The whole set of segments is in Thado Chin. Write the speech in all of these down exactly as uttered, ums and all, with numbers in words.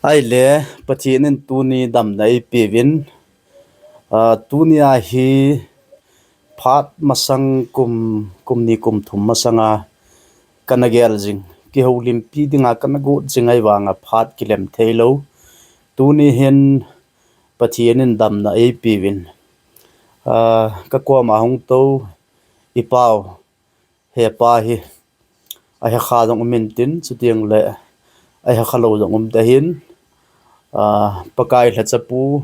Ahile, Pathen in tuni damna eipeuvin, ah, tuni a hi phat masang kum, kum ni kum thum masanga kana gel jing, kihoulimpi dinga kana got jing ahivanga phat kilem theilou. Tuni hin Pathen in damna eipeuvin, ah, kakoma hung tou, ipau, hepa hi, ahekha jong um intin, chuteng le ahekha lou jong um tahin, ah, Pakai lhachapu,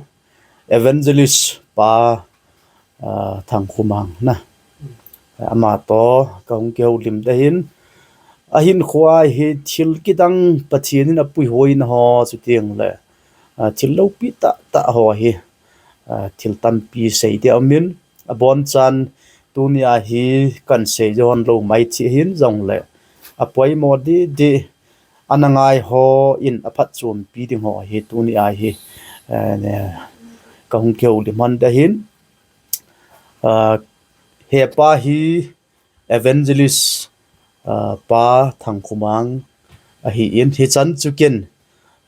Evangelist pa, ah, Thangkhumang na. Ama toh kahung kihoulim tahin. Ahinkhoa hi thil kidang Pathen in apuihoina ho chuteng le, ah, thil loupi tahtah ho hi, ah, thil tampi sei ding aumin, abonchan tuni a hi kahin sei jou lou mai thei hin jongle, apoimo didi, ana ngai hon aphatchompi ding ho hi tuni a hi, eh, kahung kihoulim hon tahin, ah, hepa hi Evangelist, ah, pa Thangkhumang ahin, hichan chu ken,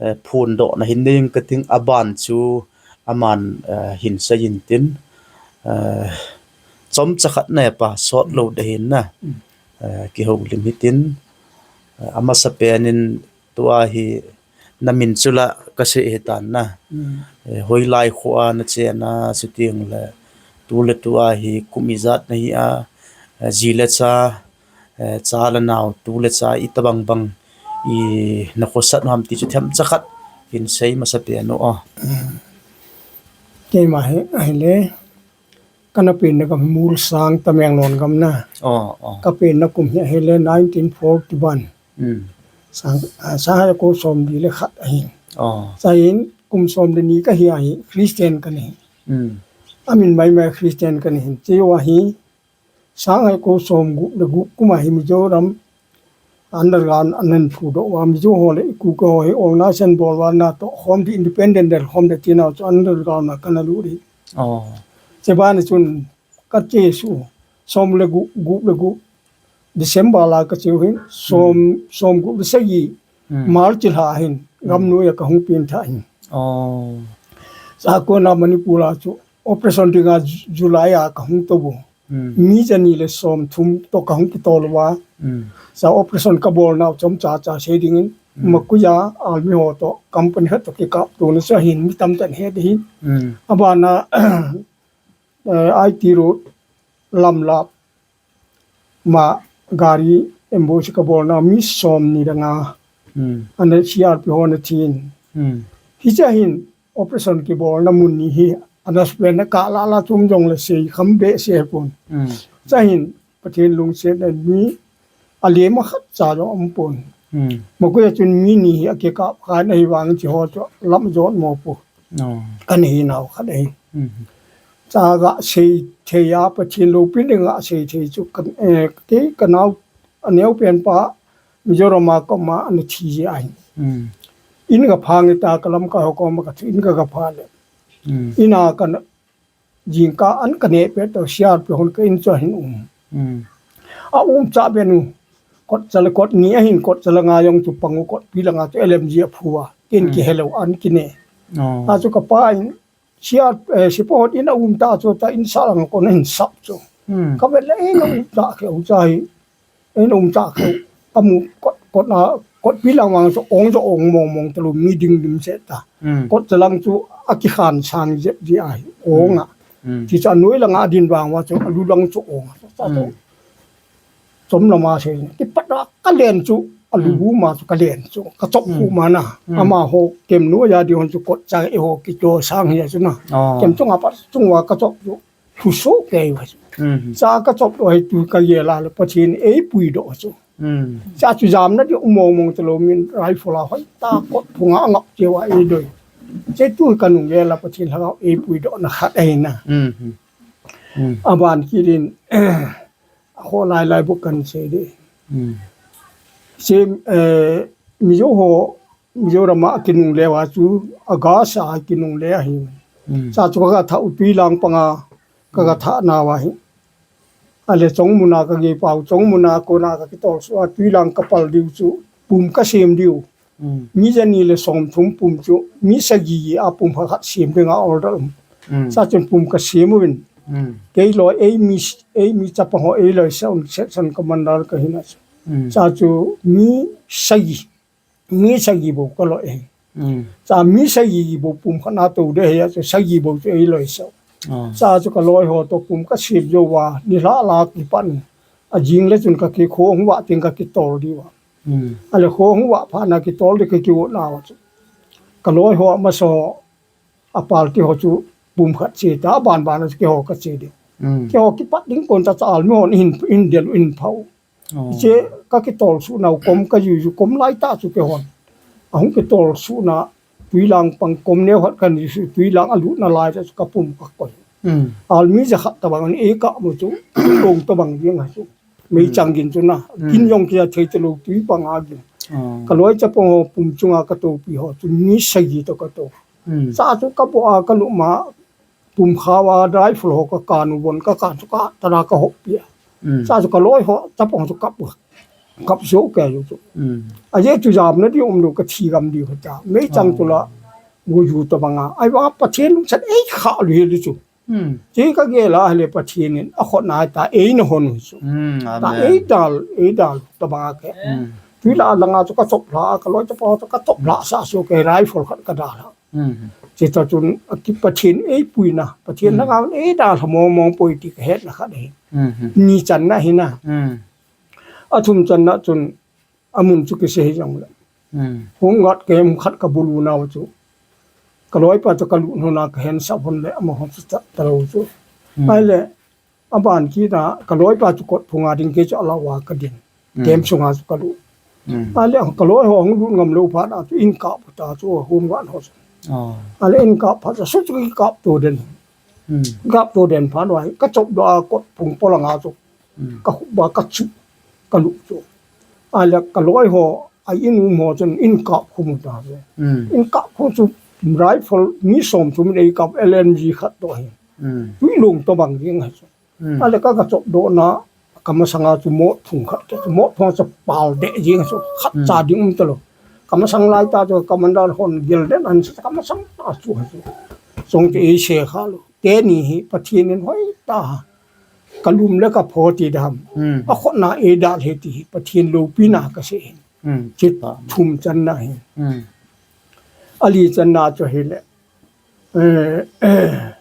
eh, phondohna hin nei inge kating, aban chu aman, eh, hin sei intin, eh, chomcha khat na hepa, sot lou ding ahin na. Eh, kihoulim hitin, eh, amasapen in tua hi namin chu la kasei hitan na. Eh, hoilai khoa nachen a, chuteng le tu le tua hi kum ijat nahi a, eh, ji le cha, eh, cha le nao, tu le cha itobang bang, i nakhosah u ham ti chu themcha khat hin sei masapen u o. Keima hi, ahile, kana penna gam Mulsang, Tamenglong gam na. Oh, oh. Kapenna kum hi ahile nineteen forty-one. Hmm. Sang, ah, Sanghai kum somli le khat ahin. Oh. Chuin kum somli ni kahi ahi, Christian kana hi. Hmm. Amin maimai Christian kana hin. Chua hi, Sanghai kum somgup le gup kum a hi Mizoram underground ana phudoh uva, Mizo ho le Kuki ho hi organization bol uva natoh khom ding, independent del khom ding tina chu underground a kana lut ding. Oh. Chubanna chun kache suh, som le gup, gup le gup, December la kache u hin, som, hmm, somgup le sagi, hmm, March lha hin, hmm, gamnoi a kahung pengthah hin. Oh. Chua kona Manipur a chu operation dinga Ju-, July a kahung tou u. Hmm. Mi jani le somthum toh kahung kitol uva. Hmm. Chua operation kabolna u chomcha cha sei dingin, hmm, Makuya army ho toh company khat toh kikaptona chu ahin, mi tamtah in het ahin. Hmm. Abana, eh, I T road lamlap ma gari ambush kabolna mi somni le nga. Hmm. Ana C R P F ho ana thi in. Hmm. Hiche hin operation kibolna mun ni hi ana spend na kah lah lah chom jongle sei kham behseh pon. Hmm. Chua hin Pathen lungsetna in mi alem a khatcha jong um pon. Hmm. Makuya chun mi ni hi akikap khan ahivang hiche ho chu lam jot mo pu. Oh. Kana hinau khat ahi. Hmm. Chua gasei thei a, Pathen loupina dinga gasei thei chu ka, eh, kei kanao, aneopen pa Mizoram a koma ana thi ji ahi. Hmm. In kaphah nge tia kalamkai ho koma kathu in ka, kapha le. Hmm. In a kana jingkah an kaneh pet toh C R P F hon ka in chu ahin um. Hmm. Aum chah ben u. Kot cha le kot ni ahin, kot cha le nga jong chu pang u, kotpi langa chu L M G aphu a. Ken, hmm, kihelou an kine. Oh. A chu kapa in C R, eh, sepai hon in aum tah chu ta in sah langa kon ahin sap chu. Hmm. Kavet le in aum tah keu cha hi. Eina um tah keu, kamu kot, kot na, kotpi lang vang chu ong chu ong mong mong talou, mi ding dim se ta. Hmm. Kot cha lang chu akikhan sang jep ji ahi, ong a. Hmm. Ti chu anoi langa adin vang uva chu alu lang chu ong a. Cha chu. Hmm. Chom lama sei, kipat a kalen chu, alu, hmm, ma chu kalen chu, kachop, hmm, khu ma na. Hmm. Amaho kem noiya ding hon chu kot cha eiho kicho sang hi a chu na. Oh. Kem chunga pat chunga kachop chu. Thusoh kei uva chu. Hmm. Cha kachop lou hi tu kagel a le Pathen eipuidoh chu. Hmm. Cha chu jamna ding um mong mong talou, min rifle a hoitah kot phunga angap cheh uva eidoi. Che tu kanung gel a Pathen lhagao eipuidohna khat ahi na. Hmm. Hmm. Aban kit in, akhoh lai lai bou kan sei ding. Hmm. Che, eh, Mizo ho, Mizoram a kinungle uva chu, August a kinungle ahi. Hmm. Cha chu kaga thah u, Tuilang panga kaga, hmm, thah nauva hi. Ale Chongmuna kagei pau, Chongmuna kona kakitol suh a, Tuilang kapal diu chu, pum kasem diu. Mi jani le somthum pum chu, mi sagi a pum khat khat sem dinga order um. Sa chun pum kasem uvin. Kei loi, ei mi, ei mi chapang ho ei loi sa um, section commander kahin a chu. Sa chu mi sagi, mi sagi bou kaloi e. Sa mi sagi bou pum khat na tou de hia chu sagi bou chu ei loi sa. Sa chu kaloi ho to pum kasem jou va, nilhah la kipan. Ajing le chun kakikho hung va ting kakitol diu va. Ale kho hung va phat na kitol di kakiu na va chu. Kaloi ho masa a party ho chu pum khat che ta, aban ban a chu keiho kache ding. Keiho kipat ding kon ta cha army hon hin, hin del u hin phau. Che kakitol suh nau kom kayu yu kom lai ta chu keihon. Ahung kitol suh na tui lang pang kom neo khat kan yu su tui lang alut na lai ta chu kapum kakoi. Army ja khat tabang an ei kap mu chu, long tabang jeng a chu. Meichang gin chu na, kin jong kia thei chalou tui pang a gin. Kaloi chapang ho pum chunga katopi ho chu mi sagi to kato. Sa chu kapo a kalu ma, pum khawa rifle ho kakan u von kakan chu katana kahop pia. Sa chu kaloi ho chapang chu kap u. Kap jo ke jo chu. Aje chu jam na di um lo kathi gam di ho ta. Meichang chu la gu ju tabang a. Ai va Pathen lungset ei kha lu hi lu chu. Che kagel a hile Pathen in akhut na ta ei na hon u chu. Ta ei dal, ei dal tabang a ke. Tui la langa chu kachop la, kaloi chapang chu kachop la sa so ke rifle khat kadal la. Che ta chun aki Pathen ei puina, Pathen langa ei dalha mong mong poi ti kahet na khat hi. Ni channa hi na. Athum channa chun amun chu kisei hi jong le. Hung ngat kem khat kabulu nau chu. Kaloi pa chu kalu hon a kahen sa hon le amaho chu ta, ta lo chu. Ai le, aban kit a, kaloi pa chu kot phunga ding kei chu ala wa kadin. Kem sunga chu kalu. Ale, kaloi ho hung lut ngam lo phat a chu in kap ta chu hung wan ho chu. Ale, in kap phat a su chu kap to den. Kap to den phat wa, kachop do a kot phung polanga chu. Kahup ba kachu, kalu chu. Ale, kaloi ho, a in um ho chun in kap khu mu ta ve. In kap khu chu rifle mi somthum in ei kap L M G khat to hi. Tui long tabang jeng a chu. Ale ka, kachop do na, kamasanga chu mot phung khat, mot phung chu pal de jeng chu, khat cha ding um ta lo. Kamasang lai ta chu, commander hon gel den an sa, kamasang ta chu ha chu. Song te ei se kha lo. Teni hi, Pathen in hoi ta. Kalum le kapho ti dam. Akhut na ei dal he ti hi, Pathen loupina kasei hin. Chit thum channa hi. Ali channa chu hile. Eh, eh.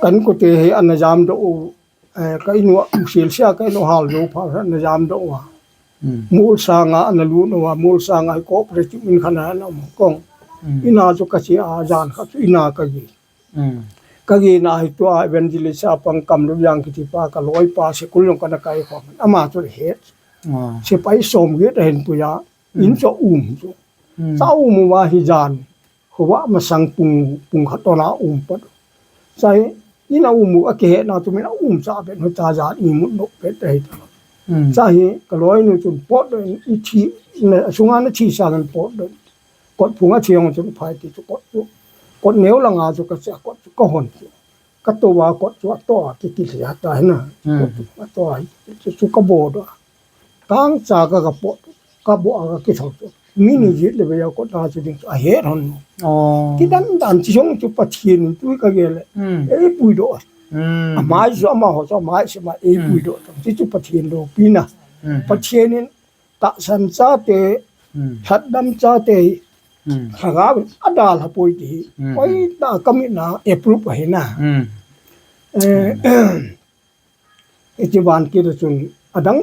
Kan kote hi ana jam do u, eh, ka inu a, musil sia ka inu hal jo pha ana jam do u a. Mul sanga ana lut u a, mul sanga hi cooperative in khana ana um kong. Ina chu kache a jan kha chu ina kagi. Kagi na hi tua evangelist a pang kam lu yang kiti pa kaloi pa se kul long kana kai khom. Ama chu het. Sepai som get ahin puya. In chu um chu. Sa um u va hi jan. Khovah masang pung, pung khat tona um pat. Sa hi, ina um u, akihe na tu min a um sa pet, hu cha jan imut no pet ahi ta. Sa hi, kaloi nu chun pot do in, ithi, na, sunga nathi sa ngan pot do in. Kot phunga thi hong chun phai ti chu kot chu. Kot neo langa chu kacha kot chu kahon chu. Kato va kot chu ato a kikil ya ta hi na. Kot chu ato a, chu, chu kabo do. Kang cha ka, ka pot, kabo a kakithol chu. Mi ni jit le ve ya kot na chu ding chu ahet hon. Kidan dan chi jong chu Pathen in tui kagel le. Ei pui do. Amai chu amaho chu amai se ma ei pui do. Chi chu Pathen loupina. Pathen in tahsan chate, lhatdam chate, lhagao in adalha poi ti hi. Oi ta kamin a approve ahi na. Eh, Iti van kit a chun adang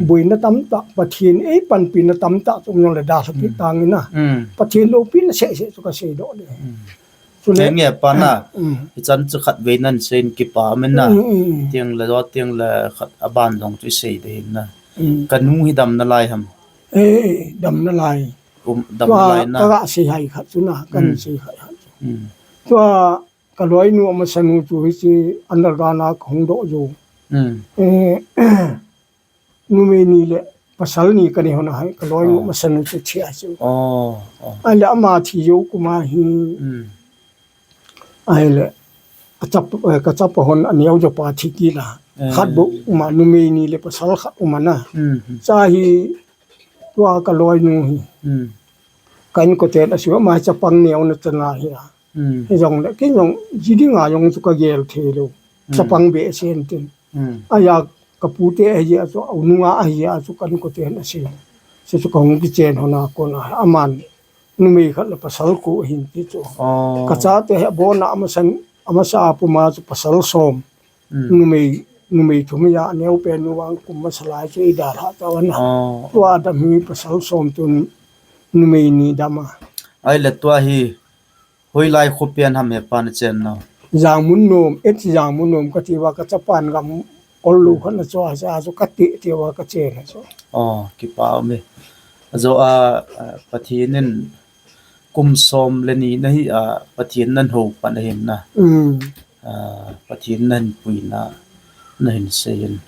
boina tamtah, Pathen ei panpina tamtah chu um jong le dalha kit tang in a. Pathen loupina seh seh chu kasei doh le. Chule nge pa na, hichan chu khat vei nan sei in kipa um in na. Tiang le do, tiang le khat aban jong chu sei de in na. Kanu hi dam nalai ham? Eh, dam nalai. Um, dam nalai na. Ka ga sei hai khat chu na, kan sei hai khat chu. Tua Ka loinu amasanu chu hiche underground a kahung doh jou. Eh, numei ni le pasal ni kanei hon a hai, ka loinu amasanu chu thi a chu. Ahile ama thi jou kum a hi. Ahile, achap, eh, kachapa hon aneo jopa thi kit a. Khat bou uma, numei ni le pasal khat uma na. Cha hi, Tua ka loinu hi. Hmm. Ka inkoten a sum a mai chapang neo na chana hi a. Hmm. Hi jong le, kin jong, ji dinga jong chu ka gel thei lou. Hmm. Chapang behseh in tin. Hmm. Aja ka pute ahi a chu, u nunga ahi a chu ka inkoten a sum. Chu chu ka hung kichen hon a kona, aman numei khat le pasal ko ahin ti chu. Oh. Ka chate hi abon a amasan, amasa a puma chu pasal som. Hmm. Numei, numei thum ahi a, aneo pen nu vang kum masa lai chu i dalha tauvin a. Oh. Tua dam hi pasal som tun numei ni dam a. Ahile tua hi hoilai khopi a ham hepa na chen nau? Jangmun nom, H Jangmun nom kati uva ka chapan gam ol lou khat na chu a, a chu ka ti, ti uva ka chen a chu. Oh, kipa um e. Ajo a, a, Pathen in kum som le ni na hi a, Pathen nan hou pan ahin na. Hmm. A, Pathen nan puina, na hin sei in.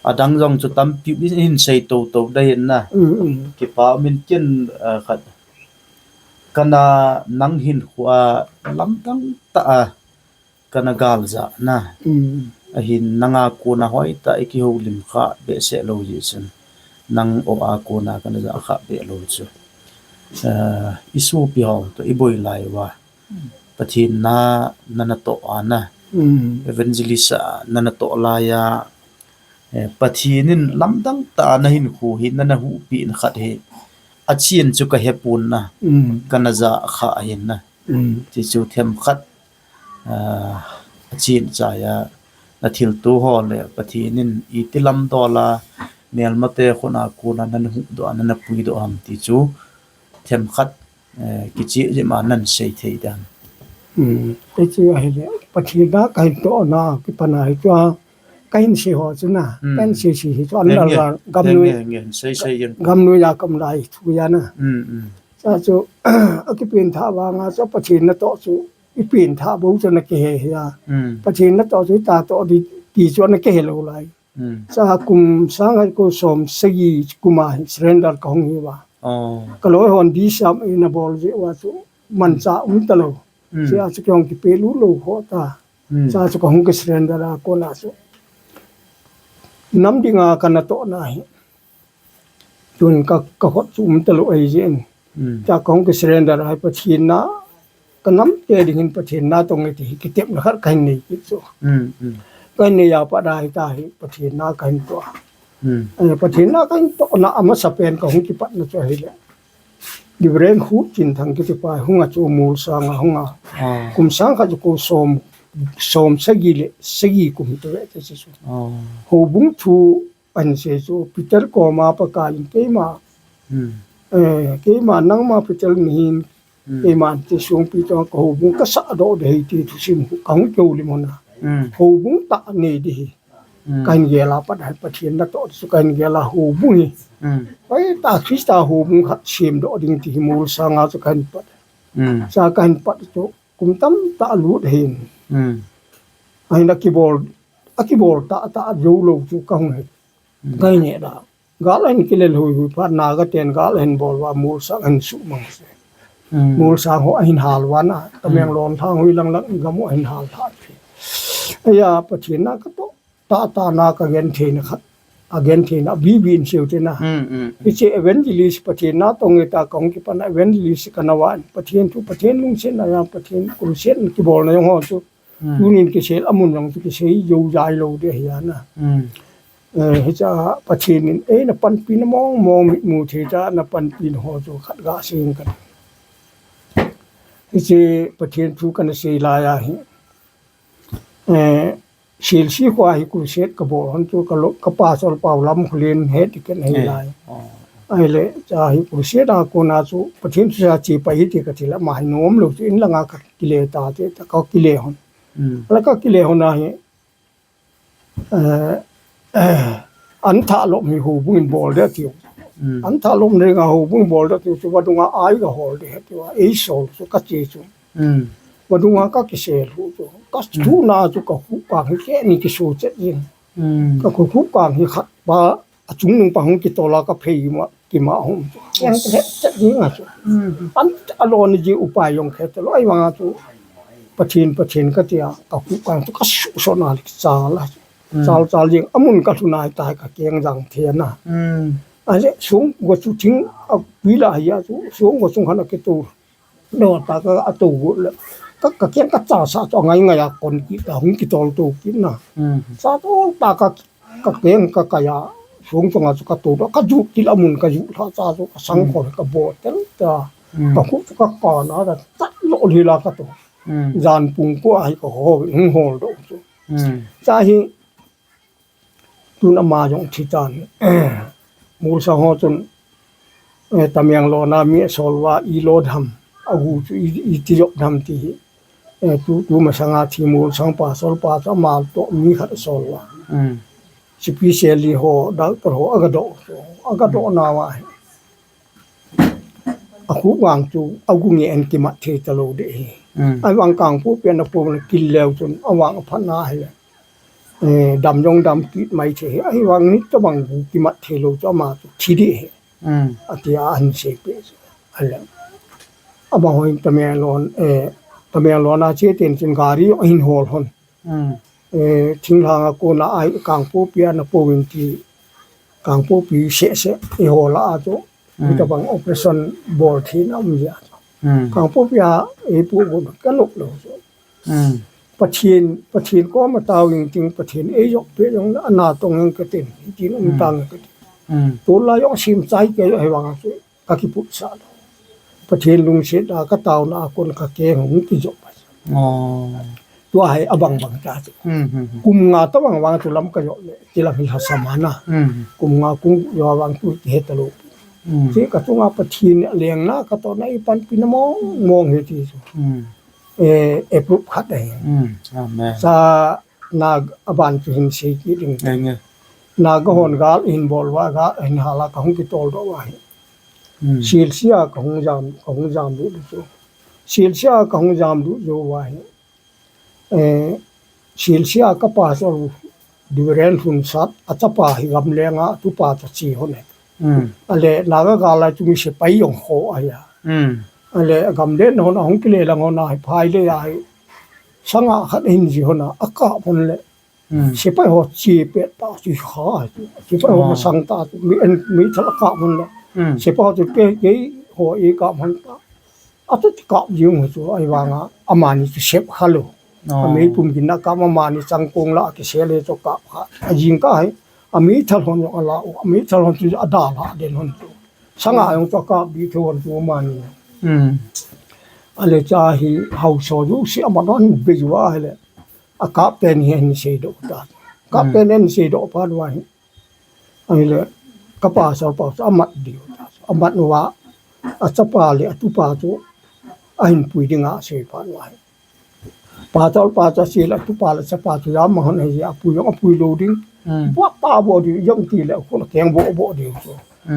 Adang jong chu tampi in hin sei to to dai in na. Hmm, hmm. Kipa um in ken, a, khat. Kana nang hin khua lamdang ta a, kana gal ja na. Hmm. Ahin nanga kona hoitah i kihoulim kha behseh lou jeh chun. Nang o a kona kana ja kha be lou chu. A, i sopi ho to i boi lai uva. Pathen na, na na toh a na. Hmm. Evangelist a na na toh lai a, eh, Pathen in lamdang ta na hin khu hi na na hupi in khat hi. A chin chu ka hepon na. Hmm. Kana ja kha ahin na. Hmm. Ti chu themkhat, ah, a chin chai a na thilto ho le Pathen in iti lam dol a melmate khut a kona na na huhdoh a na na puidoh ham ti chu themkhat eh, kichih jeh ma nan sei thei dan. Hmm. Hichu ahile, Pathen na ka hin toh na, kipan a hi tua, ka hin sei ho chu na, hmm, ka hin sei sei hi chu, an nge, nge, la, nge, gamnoi, nge, nge, sei, sei jeng. Gamnoi a ka um lai thu a na. Hmm, hmm. Cha chu, a kipen tha vang a chu, Pathen na toh chu, i pen tha bou chu na kihe hi a. Hmm. Pathen na toh chu, i ta toh di, ti chu na kihe lou lai. Hmm. Cha kum sang hai ko som sagi kum a hi surrender ka hung hi uva. Oh. Ka loi hon di sam i na bol jeh uva chu mancha um ta lou. Hmm. Cha chu kei hung kipe lut lou ho ta. Hmm. Cha chu ka hung ki surrender a kona chu. Nam dinga ka na toh na hi. Tun ka, ka khut chu um ta lou ahi jeh in. Hmm. Cha ka hung ki surrender a hi Pathen na ka nam te ding hin Pathen na tong e ti hi kitepna khat ka hin nei kit chu. Hmm, hmm. Ka hin nei a pat a hi ta hi Pathen na ka hin toh. Hmm. Eh, Pathen na ka hin toh na amasa pen ka hung kipat na chu ahile. Reverend Hu Chin Thang kiti pa hung a chu Molsang a hung a. Ah. Kum sang khat chu ko som, som sagi le sagi kum tu ve te chu. Ah. Houbung thu Ahin sei chu, Peter koma Pakai in keima, hmm, eh, keima nangma Peter nahin, hmm, keima ti sung Peter ka houbung ka sahdoh ding ahi ti thusim ka hung kihoulim hon a. Hmm. Houbung tah nei ding ahi. Hmm. Ka hin gel a pat a Pathen natoh chu ka hin gel a houbung hi. Hmm. Hoitah Christa houbung khat semdoh ding ti hi Molsang a chu ka hin pat. Hmm. Cha ka hin pat chu kum tamtah lut ahin. Hmm. Ahin a kibol, a kibol tahtah jou lou chu ka hung he. Hmm. Ka hin he da. Gal ahin kile hui hui phat Naga ten gal ahin bol uva Molsang ahin sumang se. Hmm. Molsang ho ahin hal uva na. Tamenglong lhang hui lang lang gam u ahin hal lha phi. Aja Pathen na ka toh tahtah na ka genthei na khat. A genthei na, B B in seiu te na. Hmm, hmm, hmm. Hiche evangelist Pathen na tong e ta ka hung kipan a evangelist ka na uva. Pathen thu, Pathen lungset na jong, Pathen crusade na kibol na jong ho chu. Hmm. Tunin kisel amun jong chu kisei jou jai lou ding ahi a na. Hmm. Eh, hicha Pathen in eina panpi na mong mong mitmu thei cha na panpi na ho chu khat ga sei ing ka. Hiche Pathen thu ka na sei lai a hi. Eh, C L C kho a hi crusade ka bol hon chu ka lo, ka pastor Pau Lamkholen het ding ka na hi lai. Eh, oh. Ahile, cha hi crusade a kona chu Pathen thu sa chi pa hi ti ka ti la ma hi nom lou chu in langa ka kile ta te, ta ka kile hon. Mm. La ka kile hon a hi, eh, eh, an thalom hi houbung in bol ding tiu. Mm. An thalom ding a houbung bol ding tiu chu vadung a ai ka hol ding tiu a, ei sol chu ka che chu. Hmm. Vadung a ka kisel hu chu. Ka, hmm, thu na chu ka khuh kang hi keni kisu chet jing. Hmm. Ka khuh khuh kang hi khat pa a chungnung pa hung kitol a ka phei ma, kima hung chu. Yang ka het chet jing a chu. Hmm. An a lo ni ji upai jong khe te lo ai vang a chu. Pathen, Pathen ka tia ka khuh kang chu ka su so na ki cha la. Hmm. Chal chal jing, amun ka lhun a hi ta hi ka keng jang thei na. Hmm. Ale song go chu thing a pui la hi a chu song go chung khan a ke to. No ta ka a to go le. Ka ka kiang ka cha sa to ngai ngai a kon ki ta hung ki tol to ki na. Sa to ta ka ka kiang ka ka ya song chung a chu ka to ka ju ki la mun ka ju tha cha chu ka sang ko ka bo tel ta. Ka khu chu ka ka na da ta lo li la ka to. Jan pung ko ai ka ho hung hol do chu. Cha hi Tun ama jong thi tan. Mulsang ho chun, eh, Tamenglong a mi asol uva i lo dham. Agu chu i, i ti jop dham ti hi. Eh, tu, tu masanga thi Mulsang pastor pa chu ama to mi khat asol uva. Specially ho, doctor ho, aga do. Aga do na uva hi. Akhu vang chu agu nge en kimat thei ta lo de hi. Ai vang Kangpokpi a na po na kil leu chun avang aphat na hi. Eh, dam jong dam kit mai thei hi. Ai vang ni ta bang gu kimat thei lo chu ama chu thi de hi. Ati a an sei pe chu. Ala. Ama hoi Tamenglong, eh, Tamenglong a che ten chun gari ahin hol hon. Eh, thinglhang a kona ai Kangpokpi a na po in ti Kangpokpi seh seh i hol a chu. Hitabang operation bol thei na um jia chu. Kangpokpi a ei pu gun ka lok lo chu. Pathen, Pathen koma tao in ting Pathen ei jok pe jong na na tong in ka tin. Tin um tang ka tin. Tu la jong sim chai ke jo hei vang chu. Ka kiput sa lo. Pathen lungset a ka tauna a kon ka keng hung kijop. Tua hi abang bang ta chu. Kum nga ta bang vang chu lam ka jop le. Ti lam hi ha samana. Kum nga kum jo vang tu ti he ta lo. Ti ka chunga Pathen lengna ka to na i panpi na mong mong he ti chu. Eh, approve khat ahi. Amen. Sa na aban chu hin sei ki ding. Nge, nge. Na ga hon gal hin bol uva ga hin hala ka hung kitol doh uva hi. Silsia ka hung jam, ka hung jam du du chu. Silsia ka hung jam du du uva hi. Eh, Silsia ka pa chu Durian hun sat a chapa hi gamlenga tu pa ta chi hon e. Ale na ga gal lai tu mi sepai jong ho a ya. Ale gamlen hon a hung kile lang hon a hi phai le ya hi. Sanga khat hin ji hon a a ka hon le. Sepai ho chi pet ta chi kha. Sepai ho sang ta mi en mi thal ka hon le. Sepai ho tu ke ke ho e ka hon ta. Atu ti kap jing ho chu ai vanga amani chu sep kha lo. Amei pum kin na kap amani chang kong la ke se le chu kap kha. A jing ka hai. Amei thal hon jong ala u. Amei thal hon chu ada la den hon chu. Sanga jong chu kap di thu hon chu amani. Ale cha hi hausa ju si ama don be ju a hele. A kap ten hi hin sei do ta. Kap ten hin sei do pa do hi. Ahile, ka pastor pa chu amat diu. Amat uva, a chapa le a tupa chu, ahin pui dinga asei phat uva hi. Pastor pa chu asei le a tupa le chapa chu jam mang hon ahi, apui jong apui lou ding. Bua ta bo diu, jong ti le, khun keng bo bo diu chu.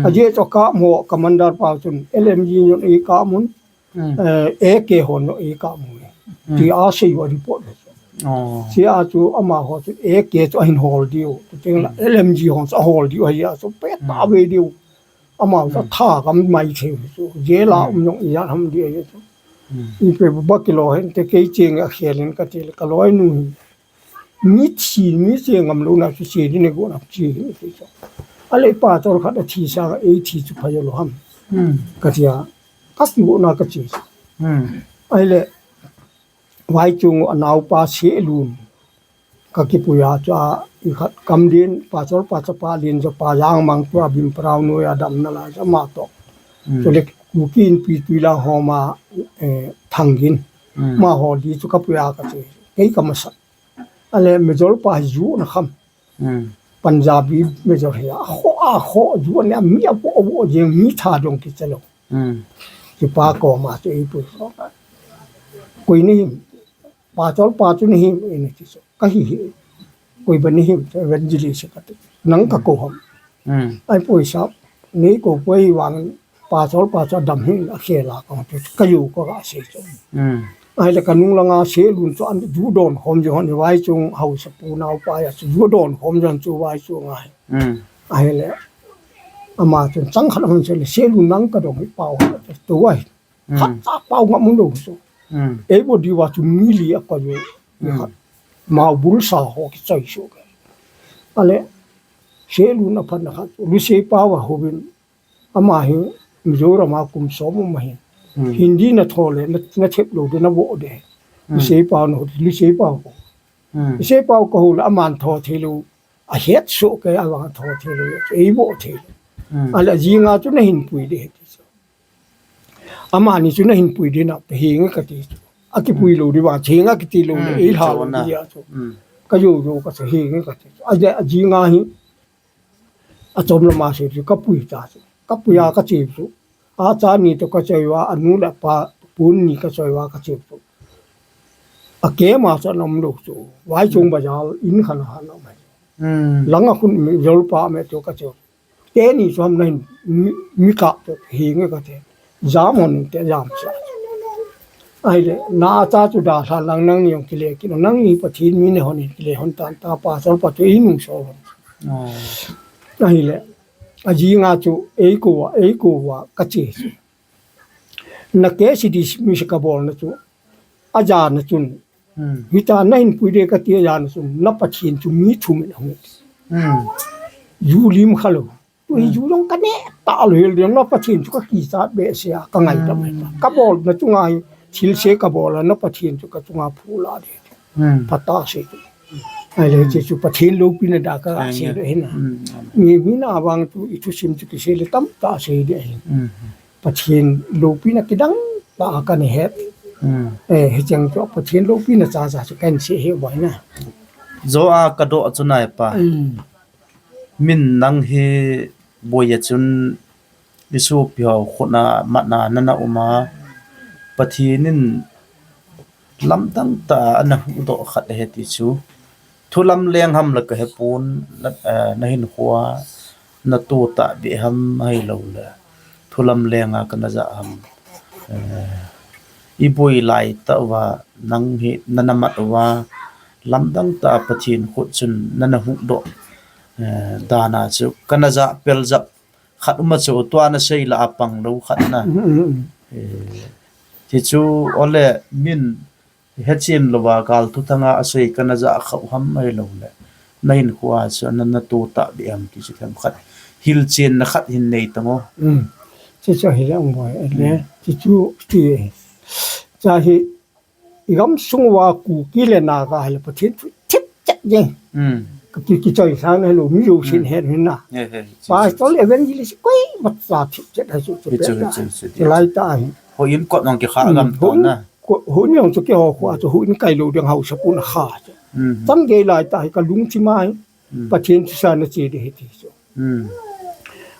Ajeh chu kap mo, commander pa chun, L M G jong i kap mun, Eh, A K hon no i kap mu. Ti a sei u a report. Sia chu ama ho chu A K chu ahin hol diu. Chu teng la L M G hon chu ahol diu ahi a chu pet ta ve diu. Ama chu tha kam mai thei chu. Jela um jong i a ham di ahi chu. I pe bu ba kilo hen te kei cheng a khel in ka ti le ka loi nu hi. Mi thi, mi thi ngam lo na chu thi ni ne go na thi ni ti chu. Ale pa tor khat a thi sa ei thi chu pha yo lo ham. Ka tia. Ka ki go na ka thi. Ahile, vai chung a nau pa se lun. Ka ki puya chu a i khat kam din, pa tor pa cha pa lin jo pa yang mang chu a bim parau noi a dam na la cha ma to. Chu le ku kin pi tui la ho ma, eh, thang gin. Ma ho di chu ka puya ka thi. Kei ka ma sa. Ale Major pa hi ju na kham. Punjabi Major hi a kho, a kho ju ne mi a vo vo jeng mi tha dong ki chalo. Ki pa ko ma chu i pu so. Koi ni him, pa chol pa chu ni him, i ni ki so. Ka hi hi. Koi ba ni him, evangelist ka ti. Nang ka ko ham. Ai poi sa, ni ko poi wang Pastor, pastor dam hi a khela ka hon chu ka yu ka ga se chu. Ahile ka nung langa se lun chu an ju don khom ju hon vai chung hausa pu nau pa ya chu ju don khom ju hon chu vai chung ai. Ahile ama chun chang khat hon se le se lun nang ka dong hi pau ha chu ai. Khat cha pau ngam mun do chu. Ei bo di wa chu mi li a ka ju. Mau bul sa ho ki choi su. Ale Seilun aphatna khat chu Lusei Pao a houvin, ama hi Mizoram a kum som um ahi. Hmm. Hindi na tho le na, na thep lou de, na vo de. Hmm. Lusei Pao na ho, Lusei Pao ko. Hmm. Lusei Pao ka ho le aman tho thei lou, ahet soh kei, avang tho thei lou, ei vo thei lou. Hmm. Ahile ajing a chu na hin pui de ti chu. Amani chu na hin pui de na, henge kati chu. Akipui lou di vang, henge kiti lou le, hmm, ei lha lou di a chu. Hmm. Ka jou jou ka chu, henge kati chu. Aje, ajing a hi, achom lama sei chu, ka pui ta chu. Ka pui a ka che chu. Acha ni toh ka choi uva, anu le apa pon ni ka choi uva ka che chu. Akema chu ana um lou chu. Vaichong bazar in khat a ana um. Hmm. Langa khun mi jol pa me chu ka che. Teni chu ham na hin mi, mi kap to henge kati. Jam hon te jam cha. Ahile, na cha chu dalha lang nangni jong kile kit un, nangni Pathen mi nahon in kile hon tan ta, pastor pa chu inung so hon. Oh. Ahile, ajing a chu ei kou a, ei kou a ka che chu. Na case dismiss ka bolna chu, ajana chun. Hmm. Hita na hin pui de kati ajana chun, na Pathen chu mi thum in ahung. Hmm. Ju lim kha lou. Tu hi ju jong ka neh ta lou hel ding, na Pathen chu ka kichat behseh a, ka ngaidam e. Hmm. Ka bolna chunga hi, thilse ka bol a, na Pathen chu ka chunga phu la de. Hmm. Phatah sei. Ahile, hmm, hiche chu Pathen loupina da ka, hmm, sei le hin a. Hmm. Mi, mi na vang chu i thusim chu kisei le tamtah sei de hin. Hmm. Pathen loupina kidang tah a kana het. Hmm. Eh, hicheng chu Pathen loupina cha cha chu kan sei hi boi na. Jo a ka doh chu nai pa. Hmm. Min nang hi boi a chun i sopi ho khut a mat a nana um a, Pathen in lamdang tah a ana huhdoh khat ahi ti chu. Thu lamleng ham la ka hepon, na, eh, na hinkho a na to tahbeh ham ahilou le thu lamleng a kana ja ham. Eh, i boi lai tah uva nang hi nana mat uva lamdang tah a Pathen khut chun nana huhdoh, eh, dan a chu kana ja pel jap khat um a chu, tua na sei la a pang lou khat na. Mm, mm, mm. Eh, ti chu ole min hechen louva gal thuthang a asei kana ja khauh ham ahilou le, na hinkho a chu na, na to tahbeh ham ti chu themkhat hilchenna khat hin nei tang o. Mm. Ti chu hi le ong boi, le, mm, ti chu ti. Cha hi I gamsung uva Kuki le Naga hile Pathen thu thipchet jeng. Hmm. Ka ki, kichoi sang na lo mi jousen, hmm, het hin na. He, he, chu, chu, pastor, chu, evangelist koima cha thipchet a chu chu. He, chu, pe chu, na. Chu, chu, chu. Chulai tah hi. Houin kot jong kikha, hmm, gam tah na. Houin kot, houin jong chu kiho kho a chu, houin kai lou ding haosapu na kha chu. Hmm. Changei lai tah hi ka lungthim a hi. Hmm. Pathen thusei na che ding ahi ti chu. Hmm.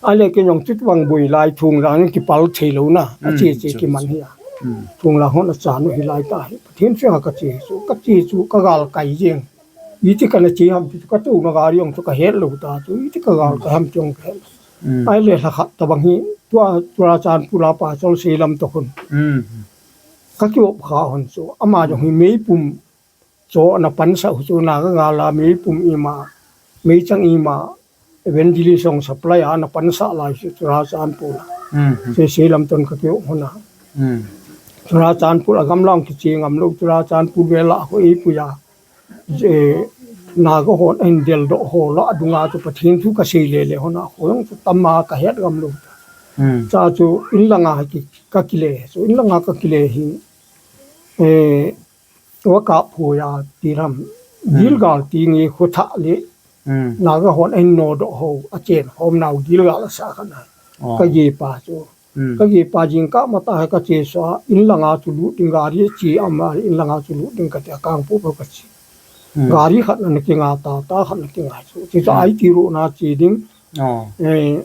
Ahile kei jong chutobang boi lai thong lang kipal thei lou na, hmm, ache che chu, kiman chu, hi a. Hmm. Thong lang hon achan u hilai tah hi. Pathen thusei a kache chu, kache chu ka gal kai jeng. Iti kana che ham ti chu, ka touna gari jong chu ka het lou ta chu, iti ka gal kai ham ti jong ka het lou. Hmm. Ahile lha khat tobang hi, tua, tua Churachandpur a pastor Seilam toh khun. Hmm. Ka kiop kha hon chu, ama jong hi meipum cho ana pansah u chu, Naga gal a meipum ima, meichang ima, evangelist jong supply a ana pansah lai chu Churachandpur a. Hmm, hmm. Seilam toh ka kiop hon a. Hmm. Churachandpur a gamlang kiche ngam lou, Churachandpur vel a ho eipui a. Je, Naga hon ahin deldoh ho lah a dunga chu Pathen thu ka sei le le hon a, ho jong chu tam a ka het ngam lou. Hmm. Cha chu in lang a ki, ka kile, chu in lang a ka kile hi, eh, Tua ka phuya ti lam. Hmm. Gilgal ti nge kho thah le. Hmm. Naga hon ahin nodoh ho, achen khom nau Gilgal a sa kha na. Oh. Ka gepa chu. Hmm. Ka gepa jingkah matah hi ka che sa, in lang a chu lut ding gari che ama, in lang a chu lut ding kati a Kangpokpi ka che. Hmm. Gari khat na kinga ta, ta khat na kinga chu. Che chu, hmm, I T road na che ding. Oh. Eh,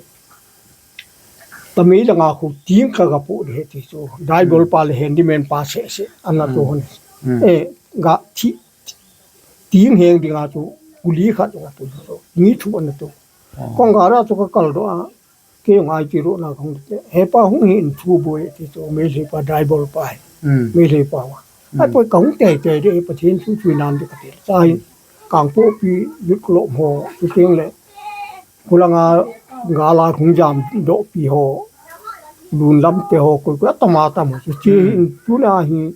Tamei lang a khu ting ka ga pu de ti chu. Driver, hmm, pa le handyman pa seh seh ana to, hmm, hon. Hmm. Eh, ga thi, ting heng ding a chu kuli khat ga pu chu. Mi thu ana to. Oh. Kong ga ra chu ka kal doh a. Kei jong I T road na kong te. He pa hung hin thu boi ti chu. Meitei pa driver pa hi. Hmm. Meitei pa wa. Hmm. Ai poi ka hung tei tei de Pathen thu thu nan de ka te. Cha hi Kangpokpi Youth Club ho tu teng le. Khulanga gala hung jamdoh pi ho, lunglam te ho, koi koi atam atam ho chu. Che, hmm, hin tuna hi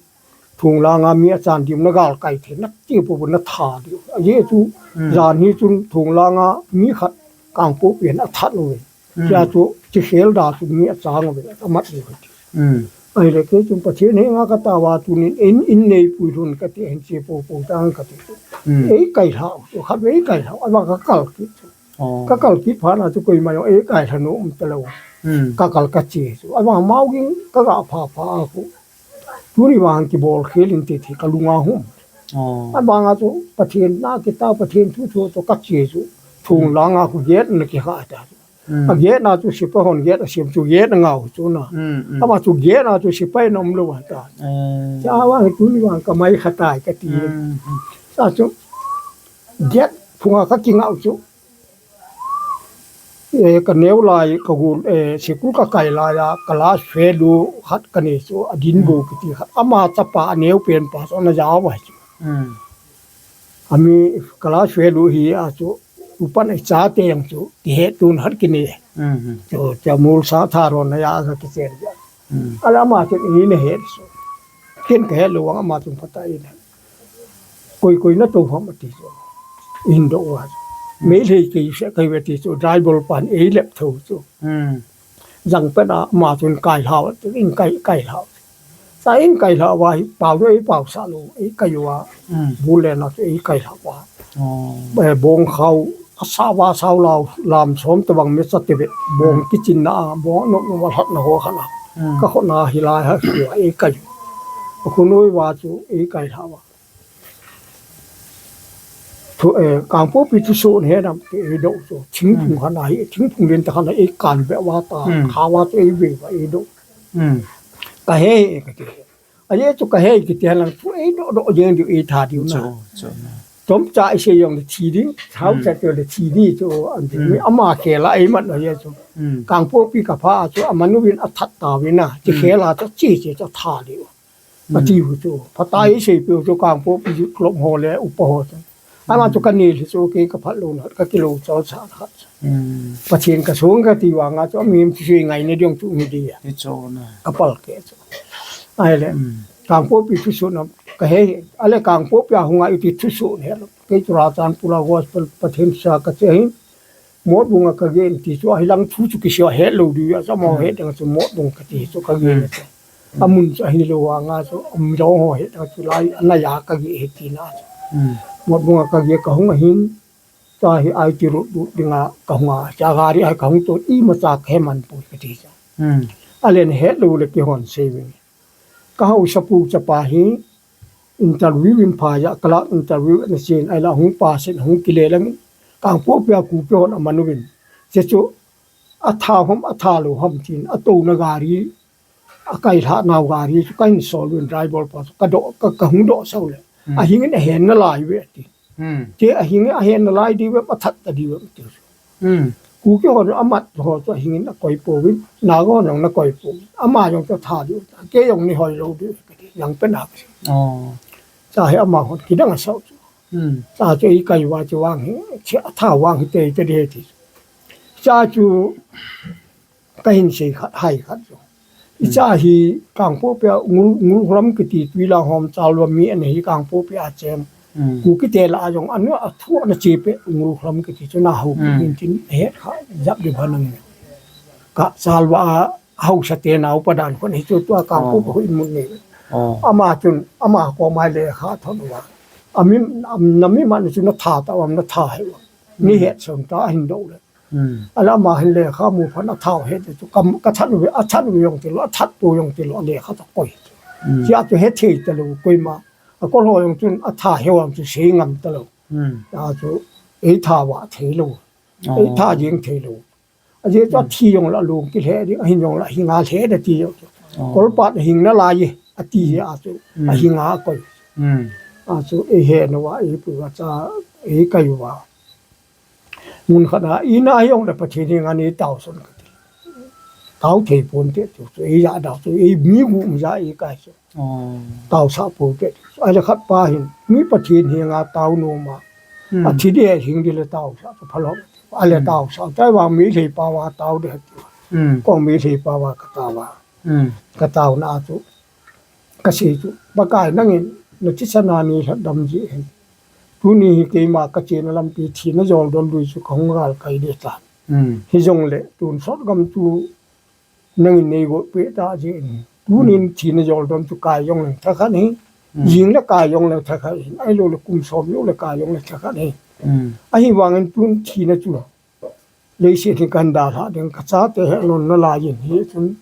thong langa mi achan diu na gal kai thei na ti popo na tha diu. Ajeh chu, hmm, jan hi chun thong langa mi khat Kangpokpi in athat uve. Hmm. Tia chu, chi khel da chu mi achang uve, amat uve. Hmm. Ahile kei chun Pathen henga katao a tunin in, in neipui lhon kati hin che popo tang kati chu. Hmm. Eikai lhau chu, khatvei eikai lhau, ahivang kakal kit chu. Oh. Kakal kit phat na chu koima jong eikai lha nom talou. Hmm. Kakal kache chu. Ahivang mao ging kaga pha pha a khu. Tuni vang kibol khel inte ti kalunga hum. Oh. Ahivanga chu Pathen na kitao, Pathen thu thu chu kache chu. Thong langa khu gate na kikha ta. Hmm. A gate na chu sepai hon gate asem chu gate angah chu na. Hmm, hmm. Ama chu gate na chu sepai na umlou ta. Eh. Cha vang tuni vang kamai kha tai kati. Hmm, hmm. Cha chu gate phunga kakingah chu. Eh, kaneo lai, kagol, eh, sikul kakai lai a, class fellow khat kanei chu, adin bo kiti khat. Ama chapa aneo pen pa chu, ana jao vai chu. Hmm. Ami class fellow hi a chu, upan a chate jong chu, kihet tun khat kinei. Hmm, hmm. Chu, chu mol sa tharon na ja ka kichen ja. Hmm. Ahile ama chun eina het chu. Ken kahet lou vang ama chun phatah in. Koi koi natou ham ati chu. Eihin doh uva chu. Hmm. Meitei kei seh kahiuve ti chu. Driver pan eilep tho chu. Hmm. Jangpen a ama chun kai lhau, eikai, kai lhau. Sa eikai lhau uva hi pao chu eipao sah lou, eikai uva. Hmm. Bul le na chu eikai lhau uva. Oh. Eh, bong khao, asao va sao lam, lam som tobang mecha teve. Bong kichinna a, bong nom nom a lhatna ho khat a. Hmm. Kakhona hilai a hi uva eikai. Akhonoi uva chu eikai lhau uva. Thu, eh, Kangpokpi thusoh nahet nam ti eidoh chu. Thingphung khat a hi, thingphung lentah khat a eikan ve uva ta, kha uva chu eive uva eidoh. Hmm. Kahe, kati. Ajeh chu kahe kiti henlang chu eidoh doh jeng diu, eitha diu na. Chu, chu na. Chomcha isei jong le thi ding, hausa chu le thi ding chu an ti. Hmm. Mi ama khel a eimat lou jeh chu. Hmm. Kangpokpi kapha a chu amanu vin athat tauvin na. Chi khel a chu chi chi chu tha diu. Hmm. Ati u chu. Phatah isei peu chu Kangpokpi Youth Club ho le upa ho chu. Ama chu kanei lhi chu kei kaphat lou na, kakilou chal sa khat. Hmm. Pathen kasong kati vanga chu, amihem thusei ngaina ding chu mi dia. Hichu na. Kapal keh chu. Ahile, hmm, Kangpokpi thusoh na kahe, ahile Kangpokpi a hunga iti thusoh nahet lou. Kei chu Churachandpur a gospel Pathen sa kache ahin. Motbung a kageh in ti chu, ahilang thu chu kisei a hetlou diu a, chu amaho het ding a chu Motbung kati chu kageh in a chu. Hmm. Amun chu ahilou vanga chu, amilong ho het ding a chu lai, ana ja kageh ahi tina chu. Hmm. Motbung a kageh kahung ahin, cha hi I T road lut dinga kahung a, cha gari a kahung toh, imacha kahe man poi kati chu. Hmm. Ahile nahetlou le kihon sei vin. Ka haosapu chapa hi interview in pha ja, clerk interview in achen, ahile ahung pass in, ahung kile lang in, Kangpokpi a Kuki hon amanu vin. Che chu, atha ham, atha lou ham tin, atouna gari, akailhah nau gari chu kahin sol uvin driver pa chu, kadoh, ka, kahung doh sau le. Hmm. Ahing in ahen nalai uve ati. Hmm. Che ahing in ahen nalai diu vem, athat ta diu vem ati. Hmm. Kuki ho jong amat ho chu ahing in akoi pouvin, Naga ho jong nakoi pouvin. Ama jong chu atha diu, kei jong nihoi lou diu, kati, jangpen a. Oh. Cha hi amahon kidang asau chu. Hmm. Cha chu eikai uva chu vang hi, che atha vang hi tei tei ding ahi ti. Cha chu kahin sei khat, hai khat chu. Icha hi Kangpokpi a Ngul, Ngulkhlam kiti Tuilang hom chalva mi ana hi Kangpokpi a chem. Hmm. Kuki te lah a jong anu a thu ana che peh Ngulkhlam kiti chu na hou peh in tin het kha jap di bhanang. Ka chalva a haosa te nau pa dan khun hi chu tua Kangpokpi khu in mun ni. Oh. Ama chun, ama koma lekha thot uva. Ami, am, nami man chu natha ta uvam, natha hih uvam. Ni het som ta ahin doh le. Hmm. Ahile ama hin lekha mu phat in atha u het chu, ka, kathat uve, athat uve jong tilou, athat pou jong tilou, lekha chu akoi. Hmm. Hiche chu hethei talou, koima. Akol ho jong chun atha hih uvam chu sei ngam talou. Hmm. Achu eitha vah theilou. Oh. Eitha jeng theilou. Ajeh chu athi jong le alung kilheh ding, ahin jong le ahinga lheh ding ati jong chu. Oh. Kolpat ahing nalai e, ati hi achu, hmm, ahinga akoi. Hmm. Achu eihe nauva, eipui uva cha, eikai uva. Mun khat a, ina hijong le Pathen henga nei taosan kati. Tao thei ponte chu, chu eija dau chu, eimi gu um ja eikai chu. Oh. Taosah ponte chu. Ahile khat pa hin, mi Pathen henga tao nom a. Hmm. Athi ding ahing ding le taosah chu phalou. Ahile, hmm, taosah. Chai vang Meitei pao a tao ding ati. Hmm. Kong Meitei pao a katao a. Hmm. Kataona chu. Kasei chu, Pakai nangin nathisan a neilhatdam jeh hin. Tuni hi keima kachena lampi thina joldol lui chu kahung galkai ding tan. Hmm. Hijongle tonsot gam chu nangin neigot peh ta jeh in. Tunin thina joldon chu kai jongleng thakhat ahi. Hmm. Jing le kai jongleng thakhat ahi. Ahilou le kum som jou le kai jongleng thakhat ahi. Hmm. Ahivangin tun thina chu leiset hi kahin dalhah ding, kachate helon nalaiyin hichun,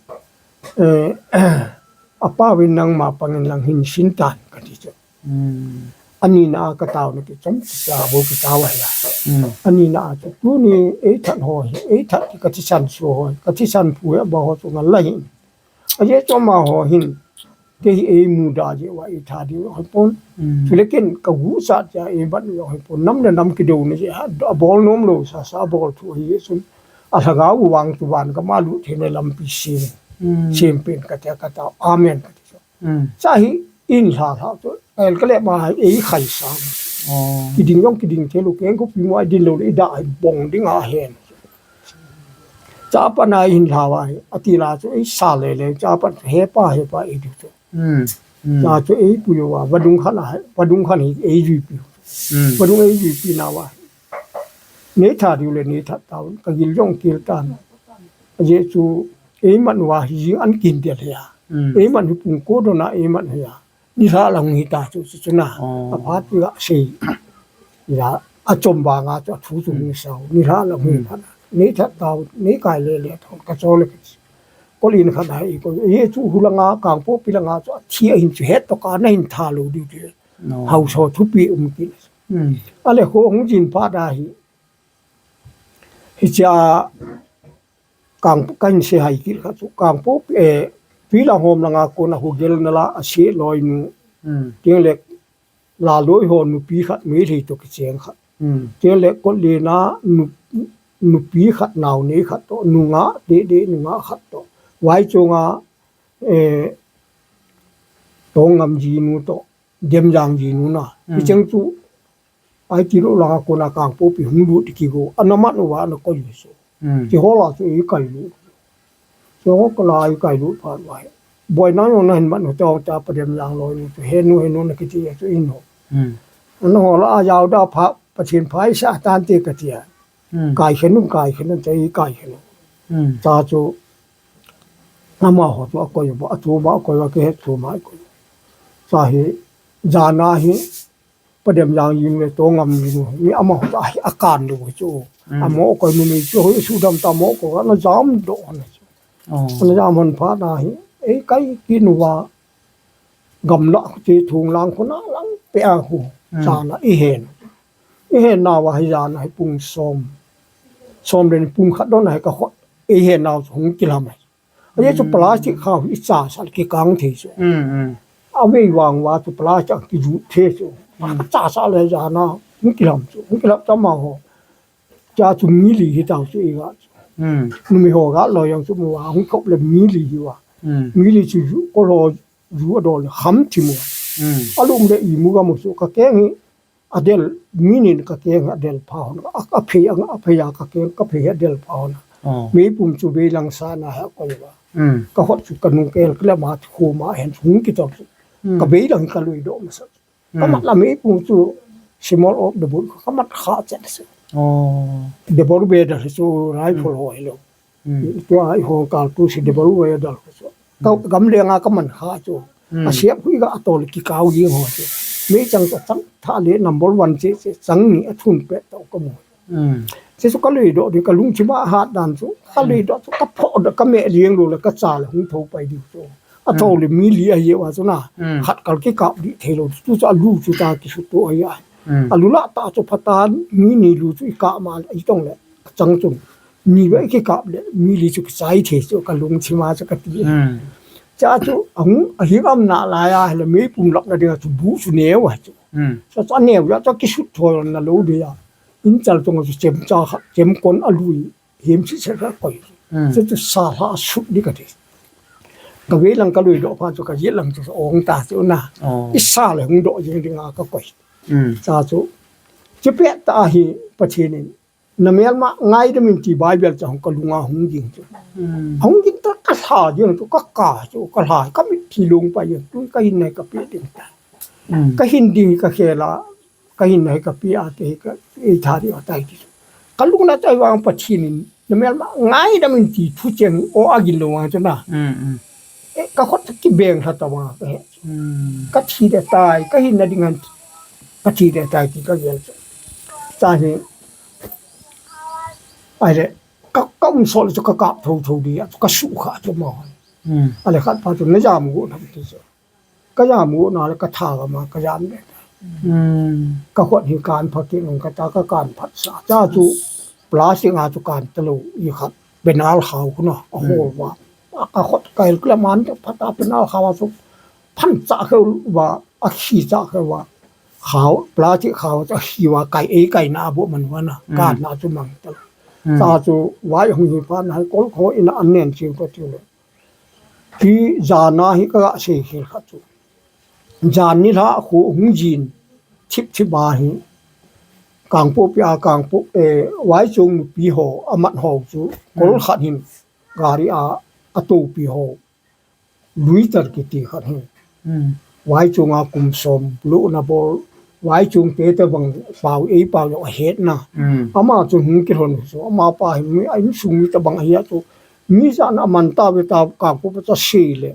eh, apauvin nangma pangin lang hin sin tan kati chu. Hmm. Anina a kataona kichom kicha bou kitao ahi a. Hmm. Anina a chu tuni eithat ho hi, eithat ki kathisan so ho, kathisan phu hi abang ho chu ngal la hin. Ajeh chu amaho hin, kei hi eimuda jeh uva eitha diu ahipon. Hmm. Chule ken kaguhsat jeh a eibat u ahipon. Nam le nam kidouna jeh a, abol nomlou sasa abol thu ahi jeh chun. Alhagao u vang chu van gam a lut theina lampi sem. Hmm. Sem pen kati a katao. Amen kati chu. Hmm. Cha hi in lhalhah chu. El kale ma hi eikhai sang. Oh. Kiding jong kiding theilou, keng khopi mo a idin lou le idah hi bong ding ahen. Cha pat a hin lhau ahi, ati la chu eisa lele, cha pat chu hepa, hepa eidiu chu. Hmm. Hmm. Cha chu eipui uva, vadung khat a, vadung khat hi eijuipi. Hmm. Vadung eijuipi nauva. Neitha diu le neitha tauvin, kagil jong kil tan. Ajeh chu eimat uva hi jing an kin del hi a. Hmm. Eimat hi pung ko dona eimat hi a. Nilhah lang hita chu, chu, chu na. Oh. Aphat pi ga sei. Ya, achom vanga chu, athu chu, hmm, hung sao. Nilhah lang hi, hmm, phat. Neithat tau, neikai lele tau, kachol le. Kol in khat a eikoi. Hichu hulanga, Kangpokpi langa chu, athi ahin chu, het toh kana hin thalou diu ti. No. Haosa thupi um kit. Hmm. Ale kho hung jin phat a hi. Hichea Kang, kahin sei hai kit khat chu, Kangpokpi, eh, Twilang hom langa kona Hogel nala ase loinu. Hmm. Tengle Laloi ho nupi khat, Meitei toh kicheng khat. Hmm. Tengle Kotlen a nu, nupi khat, naonei khat toh, nungah, dede nungah khat toh. Vaichong a, eh, Tongngam jinu toh, Demjang jinu na. Hmm. Hicheng chu, Ai ti lou langa kona Kangpokpi hung lut kigo. Ana mat uva ana koi u chu. Hmm. Ti ho la chu eikai lut. Chu ho kona eikai lut phat uva hi. Boina jong nahin mat u tong ta, Pa Demjang loinu chu. Henu, henu nakiti a chu in ho. Hmm. Ana ho la a jao da pha, Pathen pha eisa tante kati a. Hmm. Kai khen un, kai khen un, te eikai khen un. Hmm. Cha chu. Amaho chu akoi uva, achu uva akoi uva, kihet chu ma akoi. Cha hi, jana hi, Pa Demjang jinu le Tongngam jinu, mi amaho chu ahi, akan lou chu. Hmm. Amo koi numei chu, hoi sudam ta mo ko, ana jam doh ana chu. Oh. Ana jam hon phat a hi, eikai kit uva, gamlah khu te thung lang khu na lang pe a khu, hmm, jana ihen. Ihen nauva hi jana hi pung som. Som le ni pung khat don a hi ka khut, eihen nau chu hung kilam ahi. Ajeh chu, hmm, plastic khao hi ichasah le kikang thei chu. Hmm, hmm. Avei vang uva chu plastic kijut thei chu. Hmm. Chasah le jana hung kilam chu. Hung kilam chu amaho. Cha chu mi li hi tau chu iga chu. Hmm. Numei ho ga loi jong chu mu a hung khop le mi li hi uva. Hmm. Mi li chu ju, kol ho ju adol le kham thim uva. Hmm. Alum le imu ga mu chu kakeng hi. Adel, mi nin kakeng adel pha hon, a, aphei a, aphei a kakeng, kaphei adel pha hon. Oh. Meipum chu veilang sana hi akoi uva. Hmm. Ka hot chu kanung kel kila ma chu khu ma hen hung kitol chu. Hmm. Ka veilang kalui doh masa. Hmm. Kamat la meipum chu small of the boat, kamat kha chet chu. Oh. The boat be the chu rifle ho hilou. Hmm. Tua i hong kal tu si de baru ya dal ko so. Ka, hmm, gamle nga kaman kha chu. Hmm. Asiap hui ga atol kikau jing ho chu. Meichang chu chang tha le number one che, che chang ni athun pet tau kamu. Hmm. Che chu kalui doh ding, kalung chima hat dan chu. Kalui, hmm, doh chu kapho doh kame liang lou le kacha le hung tho pai diu chu. Atho, hmm, le mi li ahi uva chu na. Hmm. Khat kal kikap di thei lou. Tu chu alu chu ta kisut to ahi a. Hmm. Alu la ta chu phatan mi ni lu chu ikap ma le itong le. Chang chu. Ni ba ikikap le, mi li chu kichai thei chu, kalung chima chu kati. Hmm. Cha chu, ahung, ahing am na lai a, le meipum lap na dinga chu bu chu neu a chu. Hmm. Cha chu aneu a, cha kisut thoi na lou dia. In chal chunga chu chemcha khat, chemkon alui, him chi se ka koi. Hmm. Cha chu sa hla sut di kati. Ka veilang kalui doh phat chu kajet lang chu ong ta chu na. Oh. Isa le hung doh jing dinga kakoi. Hmm. Cha chu. Chi pet ta hi Pathen in. Na melma ngaidam in ti Bible chu hung kalunga hung ging chu. Hmm. Hung ging ta kalha jing chu kaka chu kalha kamit thi lung pa jing tu kahin nai kape ding ta. Hmm. Kahin ding kakhel a kahin nai kape a te ka eitha di atai ti chu. Kalung na tai vang Pathen in Namel ma ngaidam in ti thu cheng o agin lou vang chu na. Mm, mm. Eh, ka khut kibeng lha ta vang ka he. Mm. Ka thi de tai, ka hinna ding han ka thi de tai ti ka gel chu. Cha hi. Ai le, ka, ka um sol chu ka kap tho tho di a chu ka su kha chu mo. Mm. Ale khat pa chu na jam gu nam ti chu. Ka jam u na le ka tha gam a ka jam le. Mm. Ka khut hi kan phat kit nung ka ta ka kan phat sa. Cha chu plastic a chu kan ta lou i khat. Penal khau khu na a hol va. A ka khut kai kla man ta phat a penal khau a chu phan cha kheu va a khi cha kheu va. Khau plastic khau cha khi va kai ei kai na bu man va na. Mm. Kan na chu mang ta. Mm. Cha chu vai hung hi phat na kol kho in an nen chiu ka tiu le. Ki jan a hi ka ga sei khel khat chu. Jan ni lha khu hung jin thip thip a hi. Kangpokpi a Kangpok, eh, Vaichong nupi ho, amat ho chu, kol khat hin gari a, a topi ho. Lui tar kiti khat hin. Mm. Vaichong a kum som, lu na bol. Vaichong te te bang pau, ei pau jong a het na. Mm. Ama chu hung kilhon chu, ama pa hin mi, a insung mi ta bang a hi a chu. Mi jan a man ta ve ta Kangpok pa ta sei le.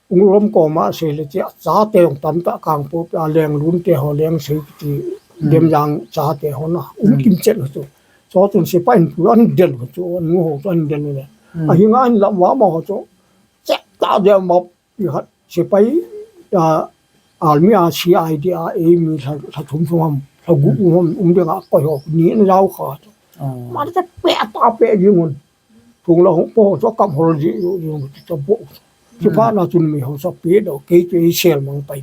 Ung rom koma sei le che, chate jong tam ta Kangpokpi a Lenglun te ho, Lengsei kiti, mm, Demjang chate ho na, um, mm, kim chen ho chu. Cho chun sepai in pu an del ho chu, an mu ho chu an del le. Mm. A hi nga in lam va ma ho chu, che ta de ma pi khat, sepai, a, army a C I D a, ei mi lha, lha thum thum ham, lha gu, mm, um, um de nga koi ho, ni na jau kha chu. Oh. Ma ta pe ta pe ji ngun. Thung la hung po chu kam hol ji, ji, ji, ji, bo. Chi pha na chun mi ho sa pe do, kei chu i sel mang pai.